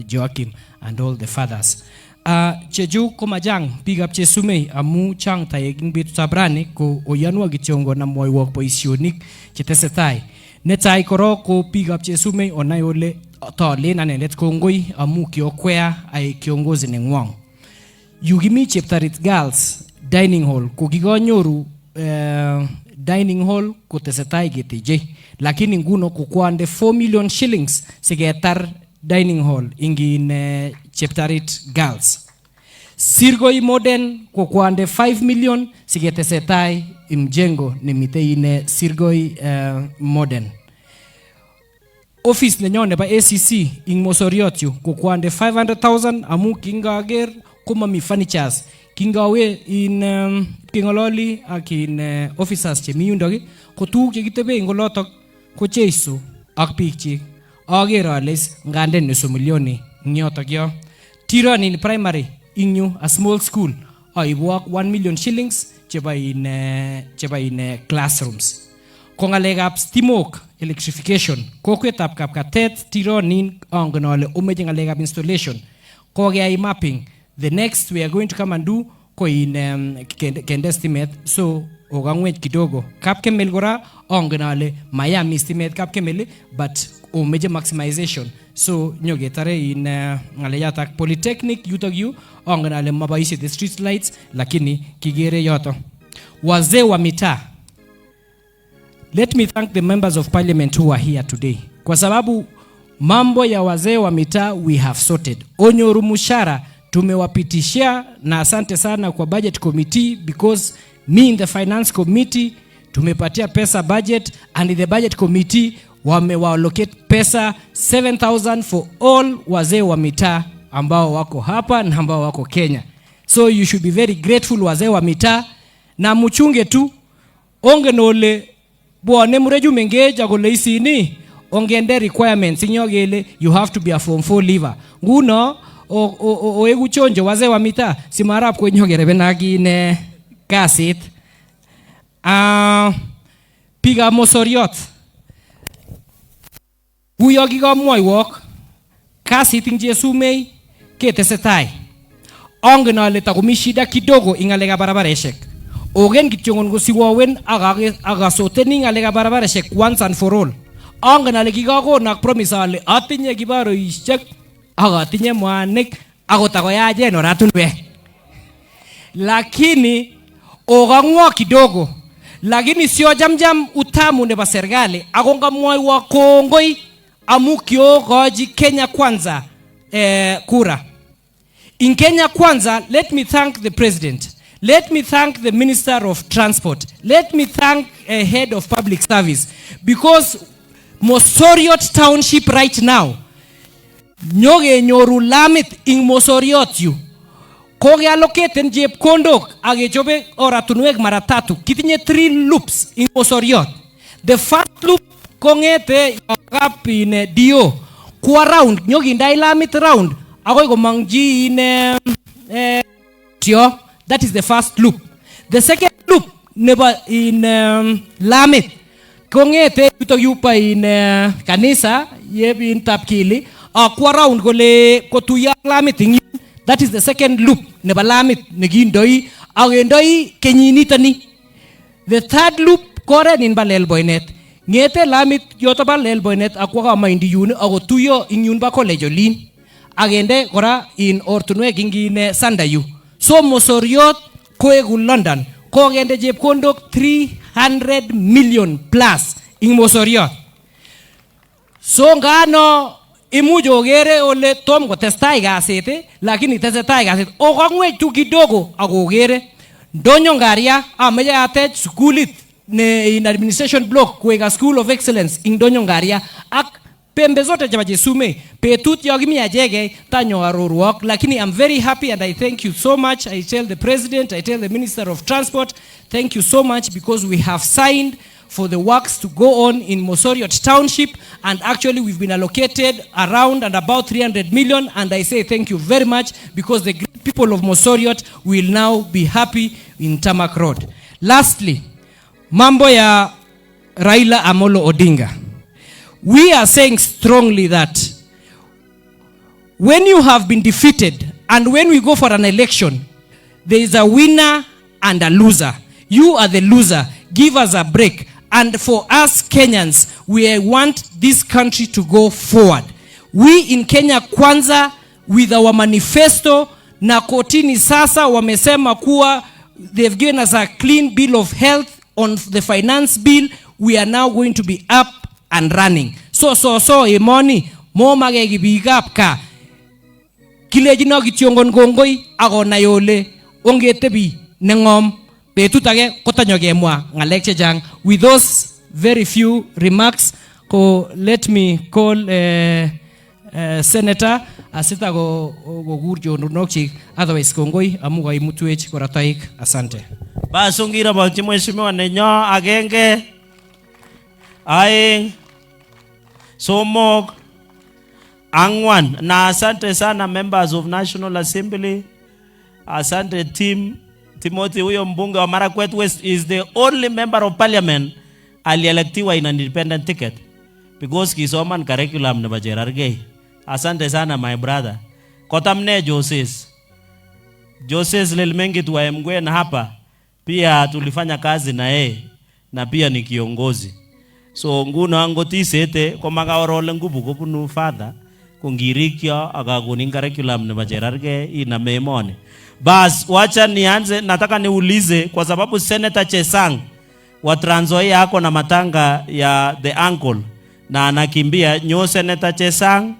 Joachim and all the fathers. Cheju komachang biikab Chesumei amu chang taek eng betutab rani ko oyanwa kityongon amwoiwok boisionik chetesetai. Netai korok ko biikab Chesumei onai ole tolen anendet kongoi amu kiokwea aek kiongozi nengwong. Yu kimi Cheptarit Girls dining hall ko kikanyoru dining hall kotesetai keteche, lakini nguno ko kwande 4 million shillings siketar dining hall ingin Cheptarit Girls. Sirgoi Modern ko kwande 5 million siketesetai mjengo nemitei ine Sirgoi Modern. Office nenyon nebo ACC ing Mosoriot yu ko kwande 500,000 amu kingaker komami furnitures. Kingawe in king'ololi ak in officers chemi yundok ii, ko tuguk chekitebe eng olotok ko Jeiso ak biikchik. Aker ale is ngande nusu milioni eng yotok yo. Tironin Primary ing yu, a small school, aibwok 1 million shillings chebo in classrooms. Ko ng'alekab stimok, electrification, kokwetab Kapkatet, Tironin, angen ale omeche ng'alekab installation. Kokeyai mapping. The next we are going to come and do ko in kende stimet, so okangwech kidogo. Kapkemel kora angen ale mayami stimet Kapkemel, but omeche maximization, so nyoketare in ng'alechatak. Polytechnic yutok yu angen ale maboisie the street lights, lakini kikere yoto. Wazee wa mitaa, let me thank the members of parliament who are here today, kwa sababu mambo ya wazee wa mitaa we have sorted. Onyoru mshahara tumewapitishia, na asante sana kwa budget committee, because me in the finance committee tumepatia pesa budget, and in the budget committee wamewaallocate pesa 7000 for all wazee wa mitaa ambao wako hapa na ambao wako Kenya. So you should be very grateful, wazee wa mitaa, na muchunge tu. Ongen ole bwone murechu mengech akole isini ongende requirements inyo kele you have to be a form 4 leaver. Nguno oeku chonjo, wazee wa mitaa, simarap konyo kerebenak ine kasit. Biikab Mosoriot, kuyo kikamwoiwok kasit ing Chesumei ketesetai. Angen ale takomi shida kidogo ing ng'alekab barabareshek. Ogen kityongon kosiwowen akasoteni ng'alekab barabareshek once and for all. Angen ale kikakonak promise ale atinye kibaroishek ak atinye mwanik akot akoyachen oratunwek, lakini okang'wo kidogo, lakini sio jamjam utamu nebo serikali. Ako ngamwoiwo kongoi amu kiokochi Kenya Kwanza kura. In Kenya Kwanza, let me thank the president. Let me thank the Minister of Transport. Let me thank head of public service. Because Mosoriot Township right now, nyokenyoru lamit ing Mosoriot yu. Kokeallocaten chepkondok ak kechobe oratunwek mara tatu. Kitinye three loops ing Mosoriot. The first loop kongete kap ine dio kwa round nyokindai lamit round akoi komong chi ine tio. That is the first loop. The second loop nebo in lamit kongete yutok yu pa in kanisa yep in Tapkili akwa round kole kotuiyo ak lamit ing yun. That is the second loop nebo lamit nekindoi ak kendoi kenyinitoni. The third loop ko oret nin ba Lelboinet. Ngete lamit yoto ba Lelboinet akwo Kamaindi yun akotuiyo ing yun ba college olin. Akende kora in ortinwek ing in Sanda yu. So Mosoriot koeku London. Kokende chepkondok 300 million plus ing Mosoriot. So ngano Imuch ogere ole tom kotestai kasit, lakini tesetai kasit. Okongwech tu kidogo ak ogere. Ndonyo Ngaria ameche atech sukulit ne in administration block koek a school of excellence ing Ndonyo Ngaria ak pembe zote chebo Chesumei. Betut yo kimi achegei tanyo arorwok, lakini I'm very happy and I thank you so much. I tell the president, I tell the minister of transport, thank you so much because we have signed for the works to go on in Mosoriot Township, and actually we've been allocated around and about 300 million, and I say thank you very much because the great people of Mosoriot will now be happy in Tarmac Road. Lastly, mambo ya Raila Amolo Odinga. We are saying strongly that when you have been defeated and when we go for an election, there is a winner and a loser. You are the loser. Give us a break. And for us Kenyans, we want this country to go forward. We in Kenya Kwanza, with our manifesto, na kotini sasa wamesema kuwa they've given us a clean bill of health on the finance bill. We are now going to be up and running. So emoni, momake biikab gaa. Kilechino kityongon kongoi akonai ole ongetebi neng'om betut age kotanyokemwa ng'alek chechang. With those very few remarks, ko let me call Senator asita kokur chorondokchik, otherwise kongoi amu kaimutwech kora toik. Asante. Basi ongirobokyi mheshimiwa nenyo agenge, aeng, somok, ang'wan. Na asante sana members of National Assembly. Asante team. Timothy, huyo mbunge wa Marakwet West is the only member of parliament alielectiwa in an independent ticket because kisoman curriculum nebo Cherargei. Asante sana my brother. Kotamne Joses. Joses Lelmengit wa Emgwen hapa pia tulifanya kazi na yeye na pia ni kiongozi. So nguno angot isete komakaorole nguvu kobunu father ko ngirikyo akakonin curriculum nebo Cherargei iname emoni. Bas, wacha nianze, nataka niulize kwa sababu Senator Chesang wa Trans Nzoia ako na matanga ya the uncle na anakimbia. Nyo Senator Chesang,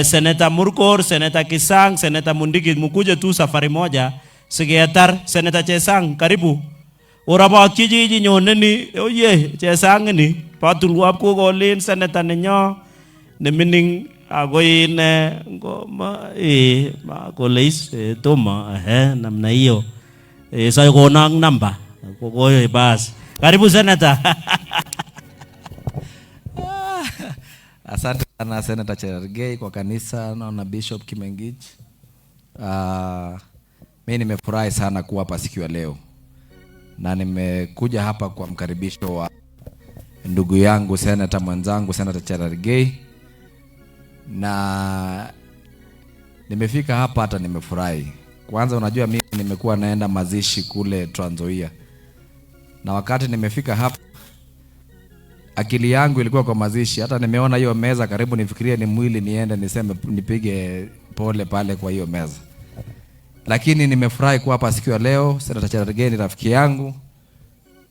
Senator Murkor, Senator Kisang, Senator Mundigi, mukuje tu safari moja sigetar. Senator Chesang, karibu. Orabokyi chichi nyone ni, oye Chesang ni, patulwap kokolin senator nenyo nemining ako ine koleis tomo namna hiyo so konang namba kokoyo bas. Karibu senator. Asante sana Senator Cherargei kwa kanisa na Bishop Kimengich. Mimi nimefurahi sana kuwa hapa siku ya leo. Na nimekuja hapa kwa mkaribisho wa ndugu yangu senator mwenzangu Senator Cherargei. Na nimefika hapa hata nimefurahi. Kwanza unajua mimi nimekuwa naenda mazishi kule Trans Nzoia. Na wakati nimefika hapa akili yangu ilikuwa kwa mazishi. Hata nimeona hiyo meza karibu nifikirie ni mwili niende niseme nipige pole pale kwa hiyo meza. Lakini nimefurahi kuwa hapa siku ya leo. Senator Cherargei ni rafiki yangu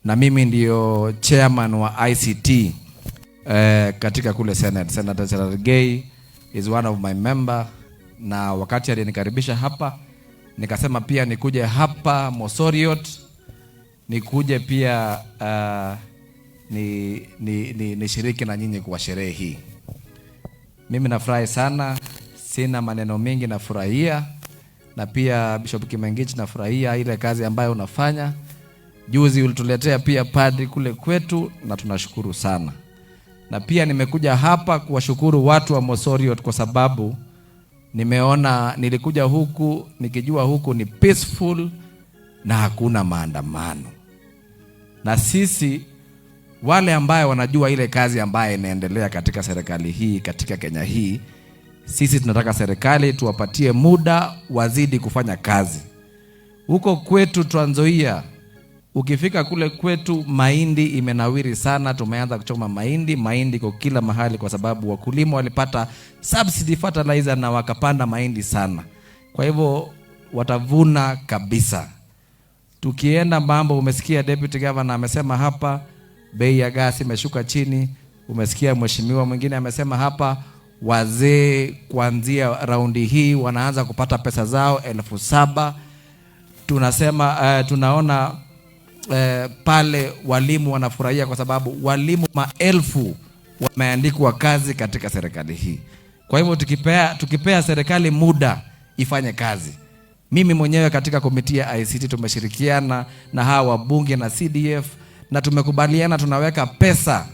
na mimi ndio chairman wa ICT katika kule Senate. Senator Cherargei is one of my member, na wakati alinikaribisha hapa nikasema pia nikuje hapa Mosoriot, nikuje pia nishiriki na nyinyi kwa sherehe hii. Mimi nafurahi sana, sina maneno mingi, nafurahia. Na pia Bishop Kimengich nafurahia ile kazi ambayo unafanya. Juzi ulituletea pia padri kule kwetu na tunashukuru sana. Na pia nimekuja hapa kuwashukuru watu wa Mosoriot kwa sababu nimeona, nilikuja huku nikijua huku ni peaceful na hakuna maandamano. Na sisi wale ambaye wanajua ile kazi ambaye inaendelea katika serikali hii, katika Kenya hii, sisi tunataka serikali tuwapatie muda wazidi kufanya kazi. Huko kwetu Trans Nzoia, ukifika kule kwetu mahindi imenawiri sana, tumeanza kuchoma mahindi, mahindi kwa kila mahali kwa sababu wakulima walipata subsidy fertilizer na wakapanda mahindi sana. Kwa hivyo watavuna kabisa. Tukienda mambo, umesikia Deputy Governor amesema hapa bei ya gas imeshuka chini, umesikia mheshimiwa mwingine amesema hapa Wazee kuanzia raundi hii wanaanza kupata pesa zao 7,000. Tunasema tunaona pale walimu wanafurahia kwa sababu walimu maelfu wameandikwa kazi katika serikali hii. Kwa hivyo tukipea serikali muda ifanye kazi. Mimi mwenyewe katika committee ya ICT tumeshirikiana na hawa wabunge na CDF na tumekubaliana tunaweka pesa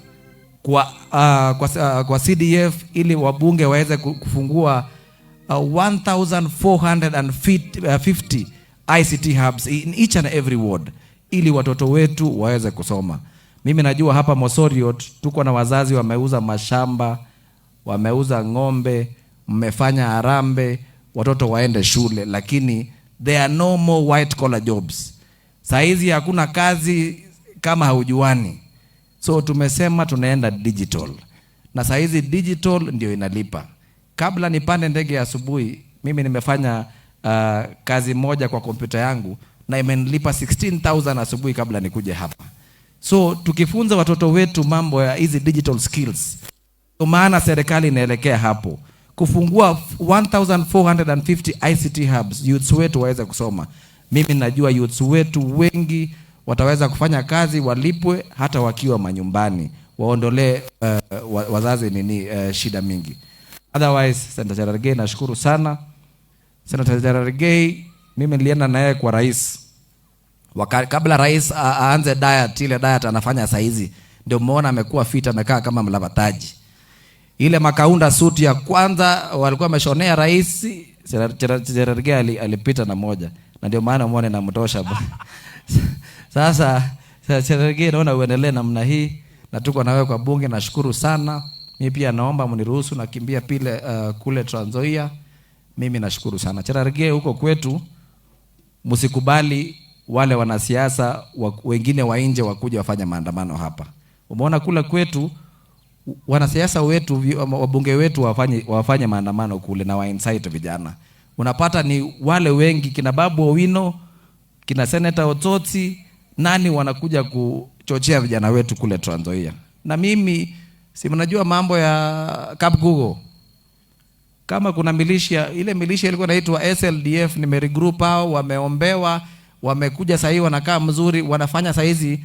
kwa CDF ili wabunge waweze kufungua 1450 ICT hubs in each and every ward ili watoto wetu waweze kusoma. Mimi najua hapa Mosoriot tuko na wazazi wameuza mashamba, wameuza ng'ombe, mmefanya harambee watoto waende shule, lakini there are no more white collar jobs. Saizi hakuna kazi kama haujuani. So tumesema tunaenda digital. Na saizi digital ndio inalipa. Kabla nipande ndege ya asubuhi, mimi nimefanya kazi moja kwa kompyuta yangu na imenilipa 16,000 asubuhi kabla nikuje hapa. So tukifunza watoto wetu mambo ya hizi digital skills, kwa maana serikali inaelekea hapo kufungua 1450 ICT hubs, youths wetu waweze kusoma. Mimi najua youths wetu wengi wataweza kufanya kazi walipwe hata wakiwa manyumbani, waondolee wazazi nini shida mingi. Otherwise, Senator Cherargei, nashukuru sana. Senator Cherargei, mimi nilienda na yeye kwa rais kabla rais aanze diet, ile diet anafanya saizi, ndio muona amekuwa fit, amekaa kama mlavataji. Ile makaunda suit ya kwanza walikuwa wameshonea rais, Cherargei alipita na moja, na ndio maana muone namtosha. Sasa Cherargei, naona uendelee namna hii na tuko na wewe kwa bunge, nashukuru sana. Mimi pia naomba mniruhusu nakimbia pile kule Trans Nzoia. Mimi nashukuru sana. Cherargei, huko kwetu msikubali wale wanasiasa wengine wa nje wakuja wafanye maandamano hapa. Umeona kule kwetu wanasiasa wetu, wabunge wetu wafanye maandamano kule na wa incite vijana. Unapata ni wale wengi kina Babu Owino, kina Senator Osotsi, nani wanakuja kuchochea vijana wetu kule Trans Nzoia. Na mimi si mnajua mambo ya Kapgugo. Kama kuna militia, ile militia ilikuwa inaitwa SLDF, nimeregroup hao, wameombewa, wamekuja sasa hivi wanakaa mzuri, wanafanya sasa hizi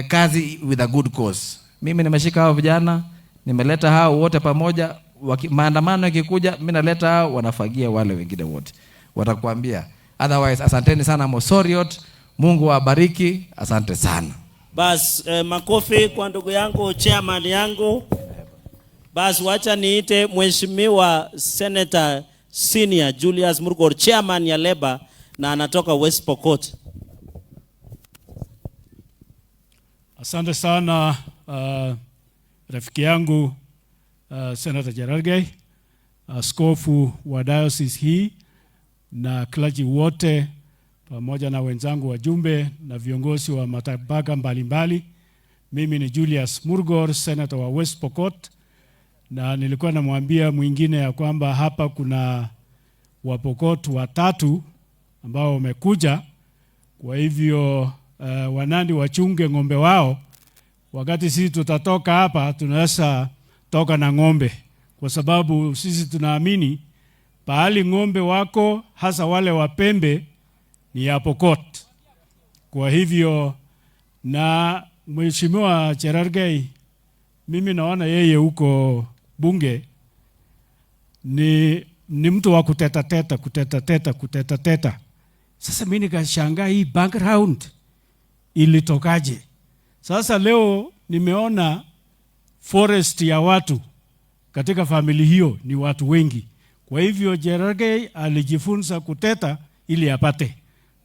kazi with a good cause. Mimi nimeshika hao vijana, nimeleta hao wote pamoja, maandamano yakikuja mimi naleta hao, wanafagia wale wengine wote. Watakwambia. Otherwise, asanteni sana Mosoriot, Mungu awabariki, asante sana. Bas, makofi kwa ndugu yangu chairman yangu. Bas, wacha niite Mheshimiwa Senator Senior Julius Murgor, chairman ya Labour na anatoka West Pokot. Asante sana rafiki yangu Senator Cherargei, askofu wa diocese hii na clergy wote pamoja na wenzangu wajumbe na viongozi wa matabaka mbalimbali. Mimi ni Julius Murgor, senator wa West Pokot, na nilikuwa namwambia mwingine ya kwamba hapa kuna Wapokot watatu ambao wamekuja. Kwa hivyo Wanandi wachunge ng'ombe wao. Wakati sisi tutatoka hapa tunaweza toka na ng'ombe, kwa sababu sisi tunaamini pahali ng'ombe wako hasa wale wa pembe ni ya Pokot. Kwa hivyo na Mheshimiwa Cherargei, mimi naona yeye huko bunge ni mtu wa kuteta teta, kuteta teta, kuteta teta. Sasa mimi nikashangaa hii background ilitokaje? Sasa leo nimeona forest ya watu katika familia hiyo ni watu wengi. Kwa hivyo Cherargei alijifunza kuteta ili apate,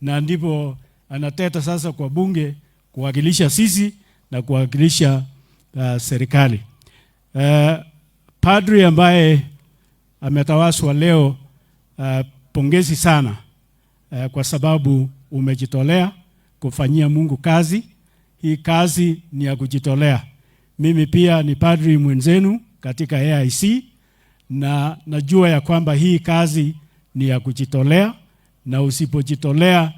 na ndipo anateta sasa kwa bunge kuwakilisha sisi na kuwakilisha serikali. Padri ambaye ametawaswa leo, pongezi sana kwa sababu umejitolea kufanyia Mungu kazi. Hii kazi ni ya kujitolea. Mimi pia ni padri mwenzenu katika AIC na najua ya kwamba hii kazi ni ya kujitolea, na usipojitolea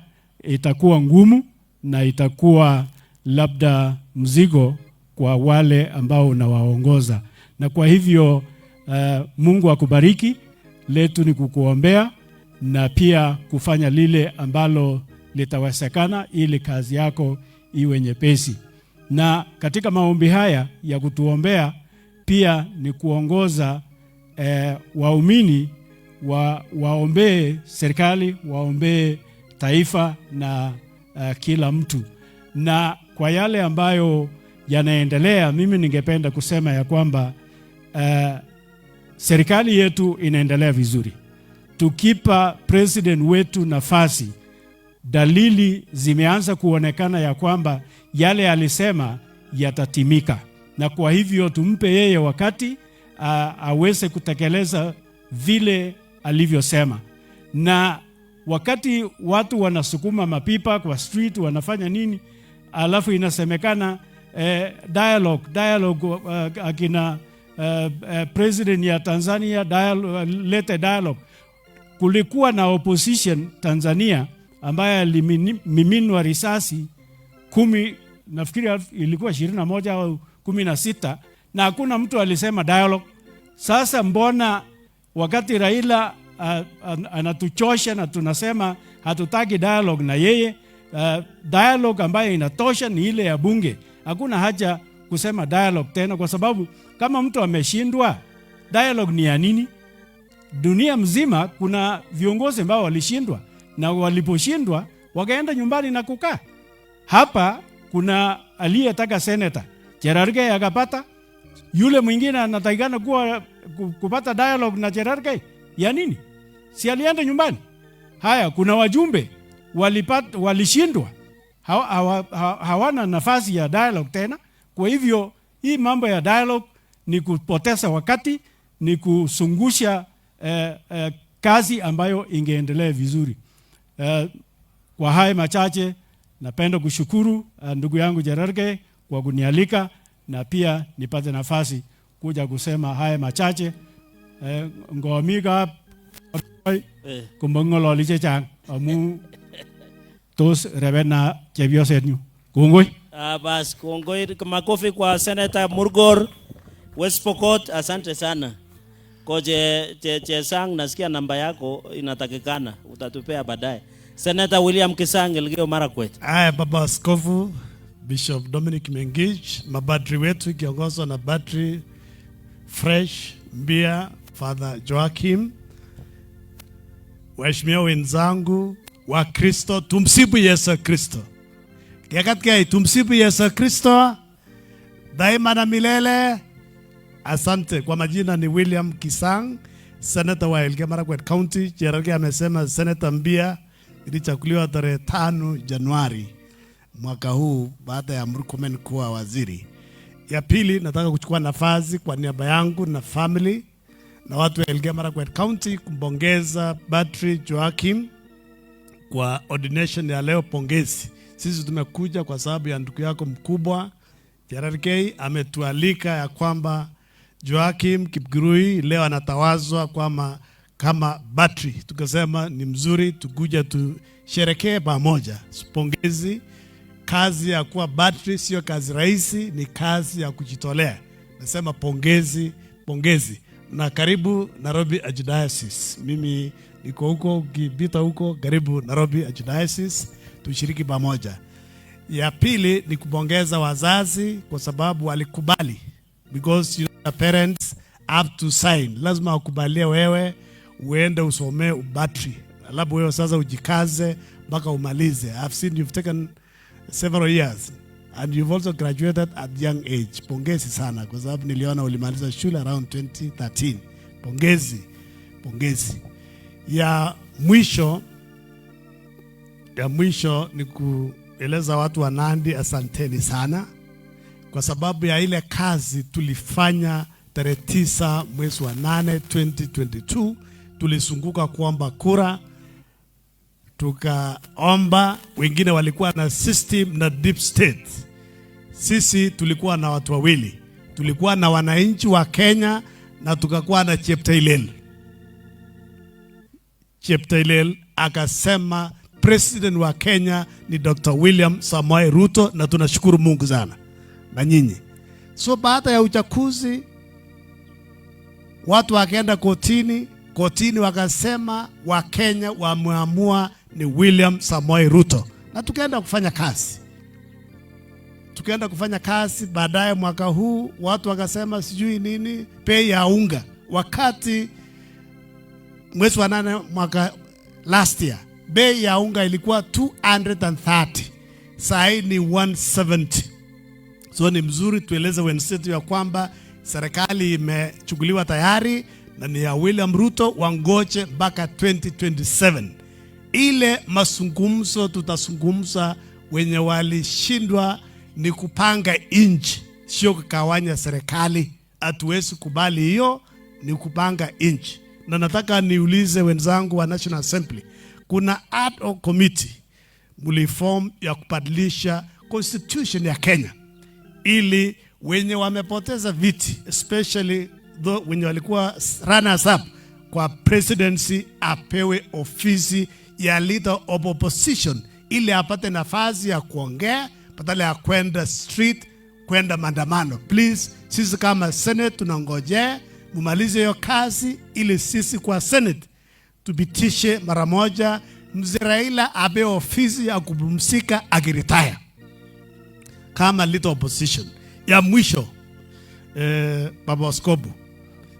itakuwa ngumu na itakuwa labda mzigo kwa wale ambao unawaongoza. Na kwa hivyo Mungu akubariki. Letu ni kukuombea na pia kufanya lile ambalo litawezekana ili kazi yako iwe nyepesi. Na katika maombi haya ya kutuombea pia ni kuongoza waumini waombee serikali, waombee taifa na kila mtu. Na kwa yale ambayo yanaendelea, mimi ningependa kusema ya kwamba serikali yetu inaendelea vizuri. Tukipa president wetu nafasi, dalili zimeanza kuonekana ya kwamba yale alisema yatatimika, na kwa hivyo tumpe yeye wakati aweze kutekeleza vile alivyosema. Na wakati watu wanasukuma mapipa kwa street wanafanya nini, alafu inasemekana dialogue dialogue, akina president ya Tanzania dialogue, lete dialogue. Kulikuwa na opposition Tanzania ambaye alimiminwa risasi 10, nafikiri ilikuwa 21 au 16, na hakuna mtu alisema dialogue. Sasa mbona wakati Raila anatuchosha na tunasema hatutaki dialogue na yeye? Dialogue ambayo inatosha ni ile ya bunge. Hakuna haja kusema dialogue tena, kwa sababu kama mtu ameshindwa, dialogue ni ya nini? Dunia mzima kuna viongozi ambao walishindwa, na waliposhindwa wakaenda nyumbani na kukaa. Hapa kuna aliyetaka senator Cherargei akapata, yule mwingine anatakikana kuwa kupata dialogue na Cherargei ya nini? Si alienda nyumbani? Haya, kuna wajumbe walipata, walishindwa, hawana nafasi ya dialogue tena. Kwa hivyo hii mambo ya dialogue ni kupoteza wakati, ni kusungusha kazi ambayo ingeendelea vizuri. Kwa haya machache napenda kushukuru ndugu yangu Cherargei kwa kunialika na pia nipate nafasi kuja kusema haya machache. Ngomi kap komong'ololi chechang amu tos rebena chepyosetnyu. Kongoi. Bas, kongoi. Makofi kwa Senator Murgor, West Pokot, asante sana. Koje Chesang, nasikia namba yako inatakikana, utatupea baadaye. Senator William Kisang, Elgeyo Marakwet. Haya, Baba Askofu Bishop Dominic Mengich, mabadri wetu ikiongozwa na Badri Fresh Mbia, Father Joachim, waheshimiwa wenzangu wa Kristo, tumsifu Yesu Kristo. Kekatkei, tumsifu Yesu Kristo daima na milele. Asante. Kwa majina ni William Kisang, senator wa Elgeyo Marakwet County. Cherargei amesema Senator Mbia ilichaguliwa tarehe 5 Januari mwaka huu baada ya Murkomen kuwa waziri. Ya pili, nataka kuchukua nafasi kwa niaba yangu na family na watu wa Elgeyo Marakwet County kumpongeza Padri Joachim kwa ordination ya leo. Pongezi. Sisi tumekuja kwa sababu ya ndugu yako mkubwa Cherargei ametualika ya kwamba Joachim Kipkurui leo anatawazwa kama Padri. Tukasema ni mzuri tukuja tusherekee pamoja. Pongezi. Kazi ya kuwa padri sio kazi rahisi, ni kazi ya kujitolea. Nasema pongezi, pongezi. Na karibu Nairobi Archdiocese. Mimi niko huko, ukipita huko karibu Nairobi Archdiocese, tushiriki pamoja. Ya pili ni kupongeza wazazi kwa sababu walikubali, because you know, parents have to sign. Lazima wakubalie wewe uende usomee upadri, alafu wewe sasa ujikaze mpaka umalize. I've seen you've taken several years and you've also graduated at young age. Pongezi sana kwa sababu niliona ulimaliza shule around 2013. Pongezi, pongezi. Ya mwisho ni kueleza watu wa Nandi asanteni sana kwa sababu ya ile kazi tulifanya tarehe 9 mwezi wa 8 2022. Tulizunguka kuomba kura, tukaomba. Wengine walikuwa na system na deep state. Sisi tulikuwa na watu wawili, tulikuwa na wananchi wa Kenya na tukakuwa na Cheptailel. Cheptailel akasema president wa Kenya ni Dr. William Samoei Ruto, na tunashukuru Mungu sana na nyinyi. So baada ya uchaguzi Watu wakaenda kotini, kotini wakasema Wakenya wameamua ni William Samoei Ruto, na tukaenda kufanya kazi, tukaenda kufanya kazi. Baadaye mwaka huu watu wakasema sijui nini bei ya unga, wakati mwezi wa 8 mwaka last year bei ya unga ilikuwa 230, saa hii ni 170. So ni mzuri tueleze wenzetu ya kwamba serikali imechukuliwa tayari na ni ya William Ruto, wangoje mpaka 2027. Ile mazungumzo tutazungumza wenye walishindwa ni kupanga nchi, sio kugawanya serikali. Hatuwezi kubali hiyo, ni kupanga nchi. Na nataka niulize wenzangu wa National Assembly, kuna ad hoc committee mliform ya kubadilisha constitution ya Kenya ili wenye wamepoteza viti, especially the wenye walikuwa runners up kwa presidency, apewe ofisi ya leader of opposition ili apate nafasi ya kuongea badala ya kwenda street, kwenda maandamano. Please, sisi kama Senate tunangojea mumalize hiyo kazi ili sisi kwa Senate tupitishe mara moja, mzee Raila apewe ofisi ya kupumzika akiretire kama leader opposition. Ya mwisho, Baba Askofu,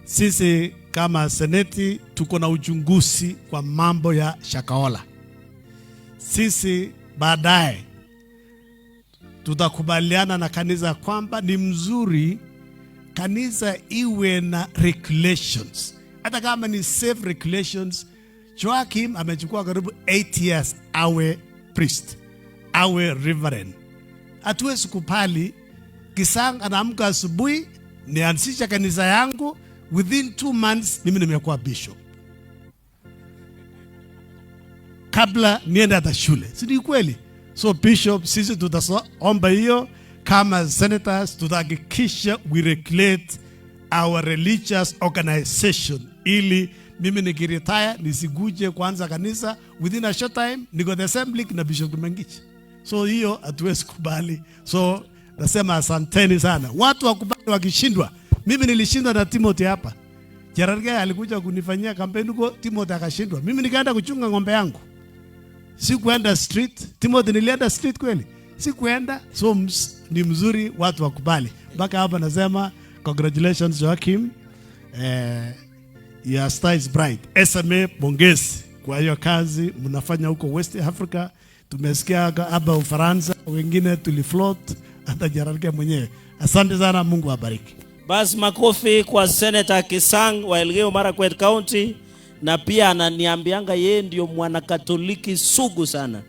sisi kama seneti tuko na uchunguzi kwa mambo ya Shakahola. Sisi baadaye tutakubaliana na kanisa kwamba ni mzuri kanisa iwe na regulations, hata kama ni safe regulations. Joakim amechukua karibu 8 years awe priest, awe reverend. Hatuwezi kubali Kisang anaamka asubuhi, nianzisha kanisa yangu, within 2 months mimi nimekuwa bishop, kabla niende hata shule, si ni kweli? So bishop, sisi tutaomba hiyo kama senators, tutahakikisha we regulate our religious organization ili mimi nikiretire nisikuje kuanza kanisa within a short time niko the assembly na Bishop Kimengich. So hiyo hatuwezi kubali. So nasema asanteni sana. Watu wakubali wakishindwa. Mimi nilishindwa na Timothy hapa. Cherargei alikuja kunifanyia kampeni huko, Timothy akashindwa. Mimi nikaenda kuchunga ng'ombe yangu. Sikuenda street. Timothy, nilienda street kweli? Sikuenda. So ni mzuri watu wakubali. Mpaka hapa nasema congratulations Joakim. Your star is bright. SMA, pongezi kwa hiyo kazi mnafanya huko West Africa. Tumesikia hapa Ufaransa, wengine tulifloat, hata Cherargei mwenyewe. Asante sana, Mungu awabariki. Basi makofi kwa Senator Kisang wa Elgeyo Marakwet County, na pia ananiambianga yeye ndio mwanakatoliki sugu sana.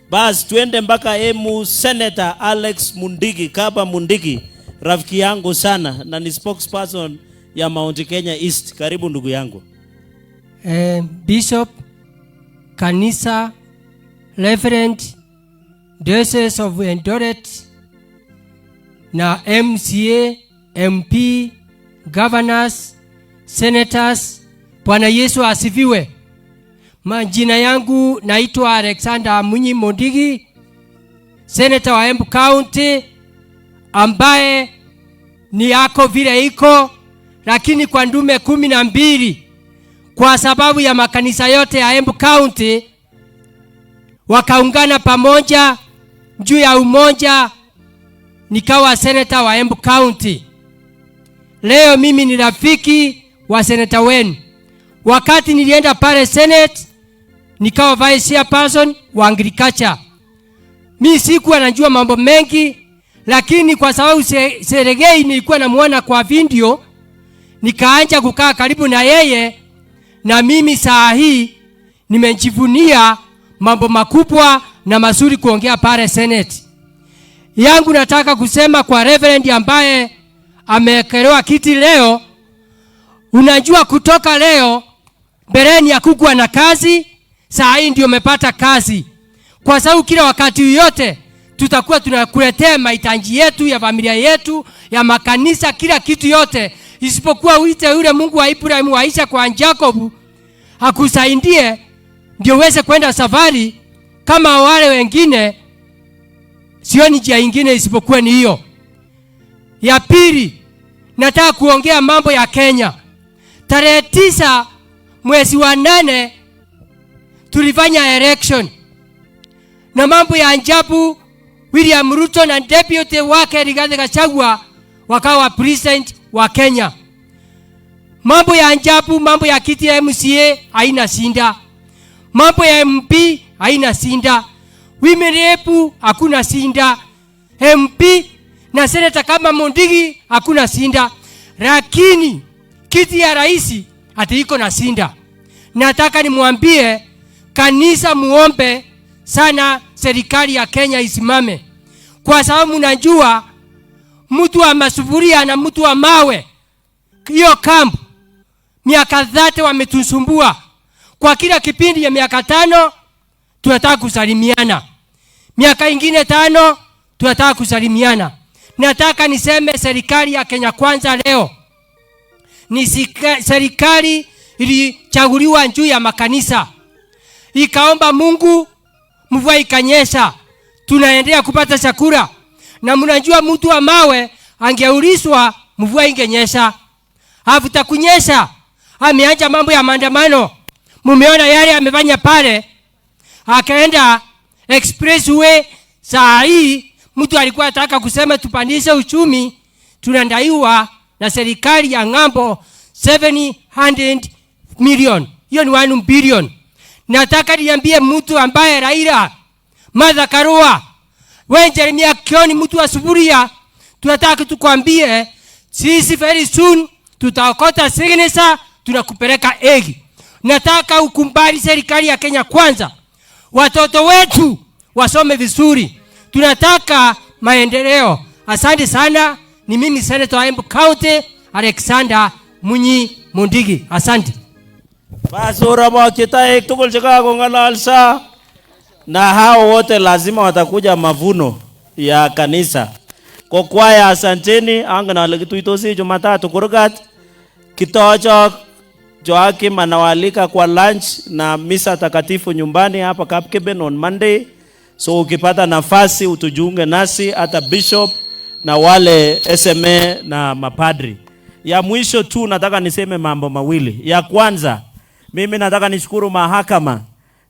Basi tuende mpaka Emu, Senator Alex Mundigi, Kaba Mundigi, rafiki yangu sana na ni spokesperson ya Mount Kenya East. Karibu ndugu yangu. Bishop, kanisa, Reverend, Diocese of Eldoret na MCA, MP, governors, senators. Bwana Yesu asifiwe. Majina yangu naitwa Alexander Munyi Mundigi, senator wa Embu County, ambaye ni yako vile iko, lakini kwa ndume 12 kwa sababu ya makanisa yote ya Embu County wakaungana pamoja juu ya umoja, nikawa senator wa Embu County. Leo mimi ni rafiki wa seneta wenu. Wakati nilienda pale Senate, nikawa vice chairperson wa agriculture. Mi sikuwa najua mambo mengi, lakini kwa sababu Cherargei nilikuwa namuona kwa video, nikaanza kukaa karibu na yeye, na mimi saa hii nimejivunia mambo makubwa na mazuri kuongea pale Senate. Yangu nataka kusema kwa Reverend ambaye amewekelewa kiti leo, unajua kutoka leo, mbeleni hakukuwa na kazi, saa hii ndio umepata kazi. Kwa sababu kila wakati yote tutakuwa tunakuletea mahitaji yetu ya familia yetu, ya makanisa, kila kitu yote, isipokuwa uite yule Mungu wa Ibrahim, wa Isaka, kwa Jacob akusaidie ndio uweze kwenda safari kama wale wengine. Sioni njia ingine isipokuwa ni hiyo. Ya pili, nataka kuongea mambo ya Kenya. Tarehe 9 mwezi wa 8 tulifanya election, na mambo ya ajabu, William Ruto na deputy wake Rigathi Gachagua wakawa president wa Kenya. Mambo ya ajabu, mambo ya kiti ya MCA haina shinda, mambo ya MP haina shinda, women rep hakuna shinda, MP na senator kama Mundigi hakuna shinda, lakini kiti ya rais ati iko na shinda. Nataka nimwambie kanisa, muombe sana serikali ya Kenya isimame, kwa sababu mnajua mtu wa masufuria na mtu wa mawe, hiyo camp miaka 30 wametusumbua. Kwa kila kipindi ya miaka 5 tunataka kusalimiana, miaka ingine 5 tunataka kusalimiana. Nataka niseme serikali ya Kenya Kwanza leo ni serikali ilichaguliwa juu ya makanisa, ikaomba Mungu, mvua ikanyesha, tunaendelea kupata chakula. Na mnajua mtu wa mawe angeulizwa mvua ingenyesha, hafuta kunyesha, ameanza mambo ya maandamano. Mumeona yale amefanya pale, akaenda expressway. Saa hii mtu alikuwa anataka kusema tupandishe uchumi, tunadaiwa na serikali ya ng'ambo 700 million, hiyo ni 1 billion. Nataka niambie mtu ambaye Raila, Martha Karua, wewe Jeremiah Kioni, mtu wa sufuria, tunataka tukwambie sisi very soon tutaokota signature, tunakupeleka Hague. Nataka ukumbali serikali ya Kenya Kwanza, watoto wetu wasome vizuri, tunataka maendeleo. Asante sana. Ni mimi Senator wa Embu County Alexander Munyi Mundigi. Asante. Basi oromokyi toek tugul chekakong'ololso na hao wote lazima watakuja mavuno ya kanisa. Ko kwaya, asanteni. Angen ale kituitosi Jumatatu kurgat. Kitochok Joakim anawaalika kwa lunch na misa takatifu nyumbani hapa Kapkeben on Monday. So ukipata nafasi utujiunge nasi, hata bishop na wale SMA na mapadri. Ya mwisho tu nataka niseme mambo mawili. Ya kwanza, mimi nataka nishukuru mahakama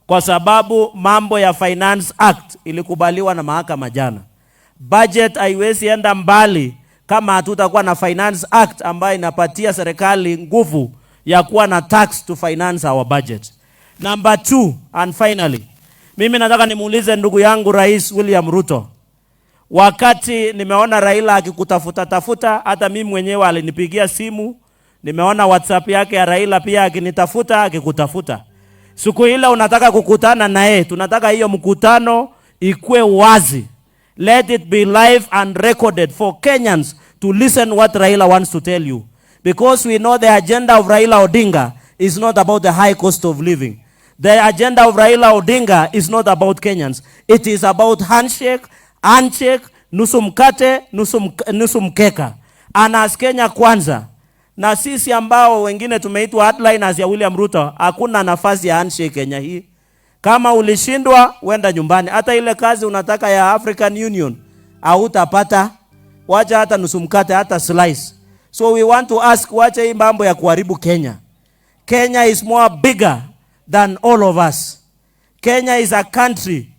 kwa sababu mambo ya Finance Act ilikubaliwa na mahakama jana. Budget haiwezi enda mbali kama hatutakuwa na Finance Act ambayo inapatia serikali nguvu ya kuwa na tax to finance our budget. Number 2, and finally, mimi nataka nimuulize ndugu yangu Rais William Ruto. Wakati nimeona Raila akikutafuta tafuta, hata mimi mwenyewe alinipigia simu, nimeona WhatsApp yake ya Raila pia akinitafuta, akikutafuta. Siku ile unataka kukutana naye, tunataka hiyo mkutano ikue wazi. Let it be live and recorded for Kenyans to listen what Raila wants to tell you. Because we know the agenda of Raila Odinga is not about the high cost of living. The agenda of Raila Odinga is not about Kenyans. It is about handshake, handshake, nusu mkate, nusu mkeka. And as Kenya Kwanza, na sisi ambao wengine tumeitwa hardliners ya William Ruto, hakuna nafasi ya handshake Kenya hii. Kama ulishindwa, wenda nyumbani. Hata ile kazi unataka ya African Union, hautapata. Wacha hata nusu mkate, hata slice. So we want to ask, wacha hii mambo ya kuharibu Kenya. Kenya is more bigger than all of us. Kenya is a country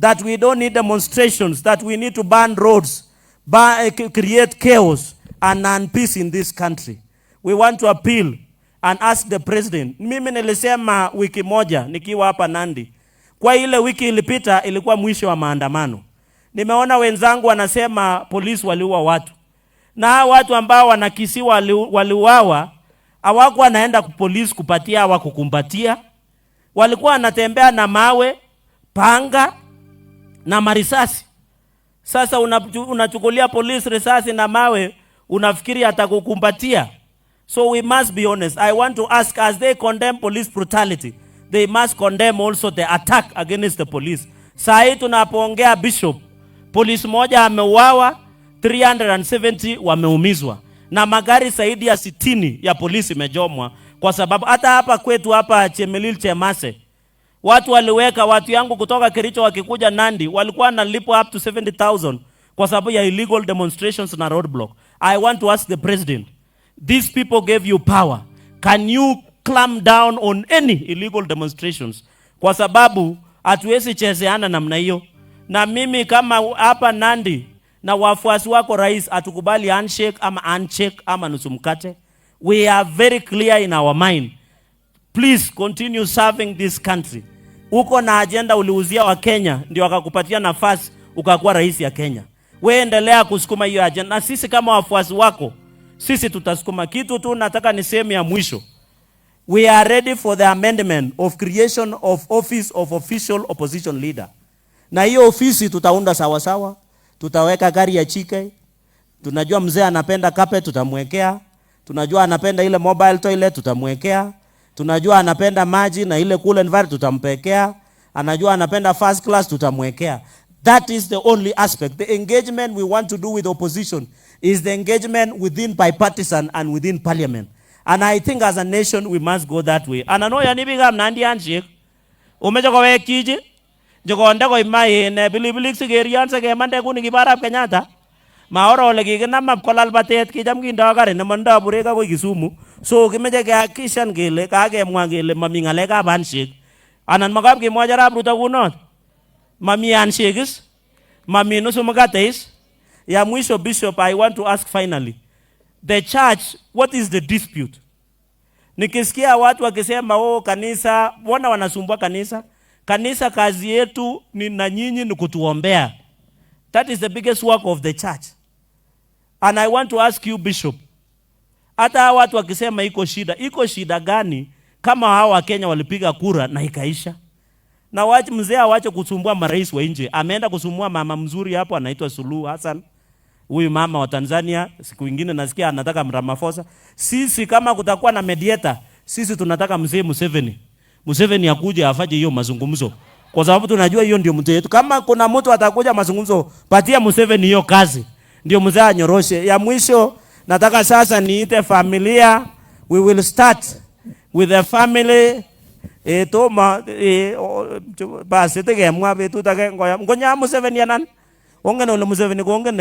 that we don't need demonstrations, that we need to ban roads, create chaos and unpeace in this country. We want to appeal and ask the president. Mimi nilisema wiki moja nikiwa hapa Nandi. Kwa ile wiki ilipita ilikuwa mwisho wa maandamano. Nimeona wenzangu wanasema polisi waliua watu. Na hao watu ambao wanakisiwa waliuawa hawakuwa wanaenda polisi kupatia, hawakukumbatia. Walikuwa wanatembea na mawe, panga na marisasi. Sasa unachukulia polisi risasi na mawe, unafikiri atakukumbatia? So we must be honest. I want to ask, as they condemn police brutality, they must condemn also the attack against the police. Saa hii tunapoongea bishop, polisi moja ameuawa, 370 wameumizwa. Na magari zaidi ya 60 ya polisi imechomwa, kwa sababu hata hapa kwetu hapa Chemelil Chemase, watu waliweka watu yangu kutoka Kericho wakikuja Nandi walikuwa wanalipwa up to 70,000 kwa sababu ya illegal demonstrations na roadblock. I want to ask the president, these people gave you power. Can you clamp down on any illegal demonstrations? Kwa sababu hatuwezi chezeana namna hiyo. Na mimi kama hapa Nandi na wafuasi wako rais, hatukubali handshake ama handshake ama nusu mkate. We are very clear in our mind. Please continue serving this country. Uko na agenda uliuzia wa Kenya, ndio wakakupatia nafasi ukakuwa rais ya Kenya. We endelea kusukuma hiyo agenda, na sisi kama wafuasi wako, sisi tutasukuma. Kitu tu nataka ni sehemu ya mwisho. We are ready for the amendment of creation of office of official opposition leader. Na hiyo ofisi tutaunda sawa sawa, tutaweka gari ya chike. Tunajua mzee anapenda carpet, tutamwekea. Tunajua anapenda ile mobile toilet, tutamwekea. Tunajua anapenda maji na ile cool environment, tutampekea. Anajua anapenda first class, tutamwekea. That is the only aspect. The engagement we want to do with opposition is the engagement within bipartisan and within parliament. And I think as a nation we must go that way. And I know yani biikab Nandi handshake. Omeche kowek chichi chekonde koib ma pilipilik sikerion sikemande kuni kibo arap Kenyatta. Maoro ole kikinam kolal batet kicham kindoo gari nemondoo burek akoi Kisumu. So kimeche kehakikishan kele kakemwa kele mami ng'alekab handshake. Anan makap kemwochi arap Ruto kunot. Mami handshake is, mami nusu mkate is. Ya mwisho Bishop, I want to ask finally. The church, what is the dispute? Nikisikia watu wakisema oh, kanisa, mbona wanasumbua kanisa? Kanisa kazi yetu ni na nyinyi ni kutuombea. That is the biggest work of the church. And I want to ask you Bishop, hata hawa watu wakisema iko shida, iko shida gani kama hawa wa Kenya walipiga kura na ikaisha? Na wache mzee awache kusumbua marais wa nje. Ameenda kusumbua mama mzuri hapo anaitwa Suluhu Hassan. Huyu mama wa Tanzania, siku nyingine nasikia anataka Ramaphosa. Sisi kama kutakuwa na mediator, sisi tunataka mzee Museveni. Museveni akuje afanye hiyo mazungumzo. Kwa sababu tunajua hiyo ndio mtu yetu. Kama kuna mtu atakuja mazungumzo, patia Museveni hiyo kazi. Ndio mzee anyoroshe. Ya mwisho nataka sasa niite familia. We will start with the family. Toma basi tekemwa betut age ngoya ngonya Museveni anan ongen ole Museveni kongen.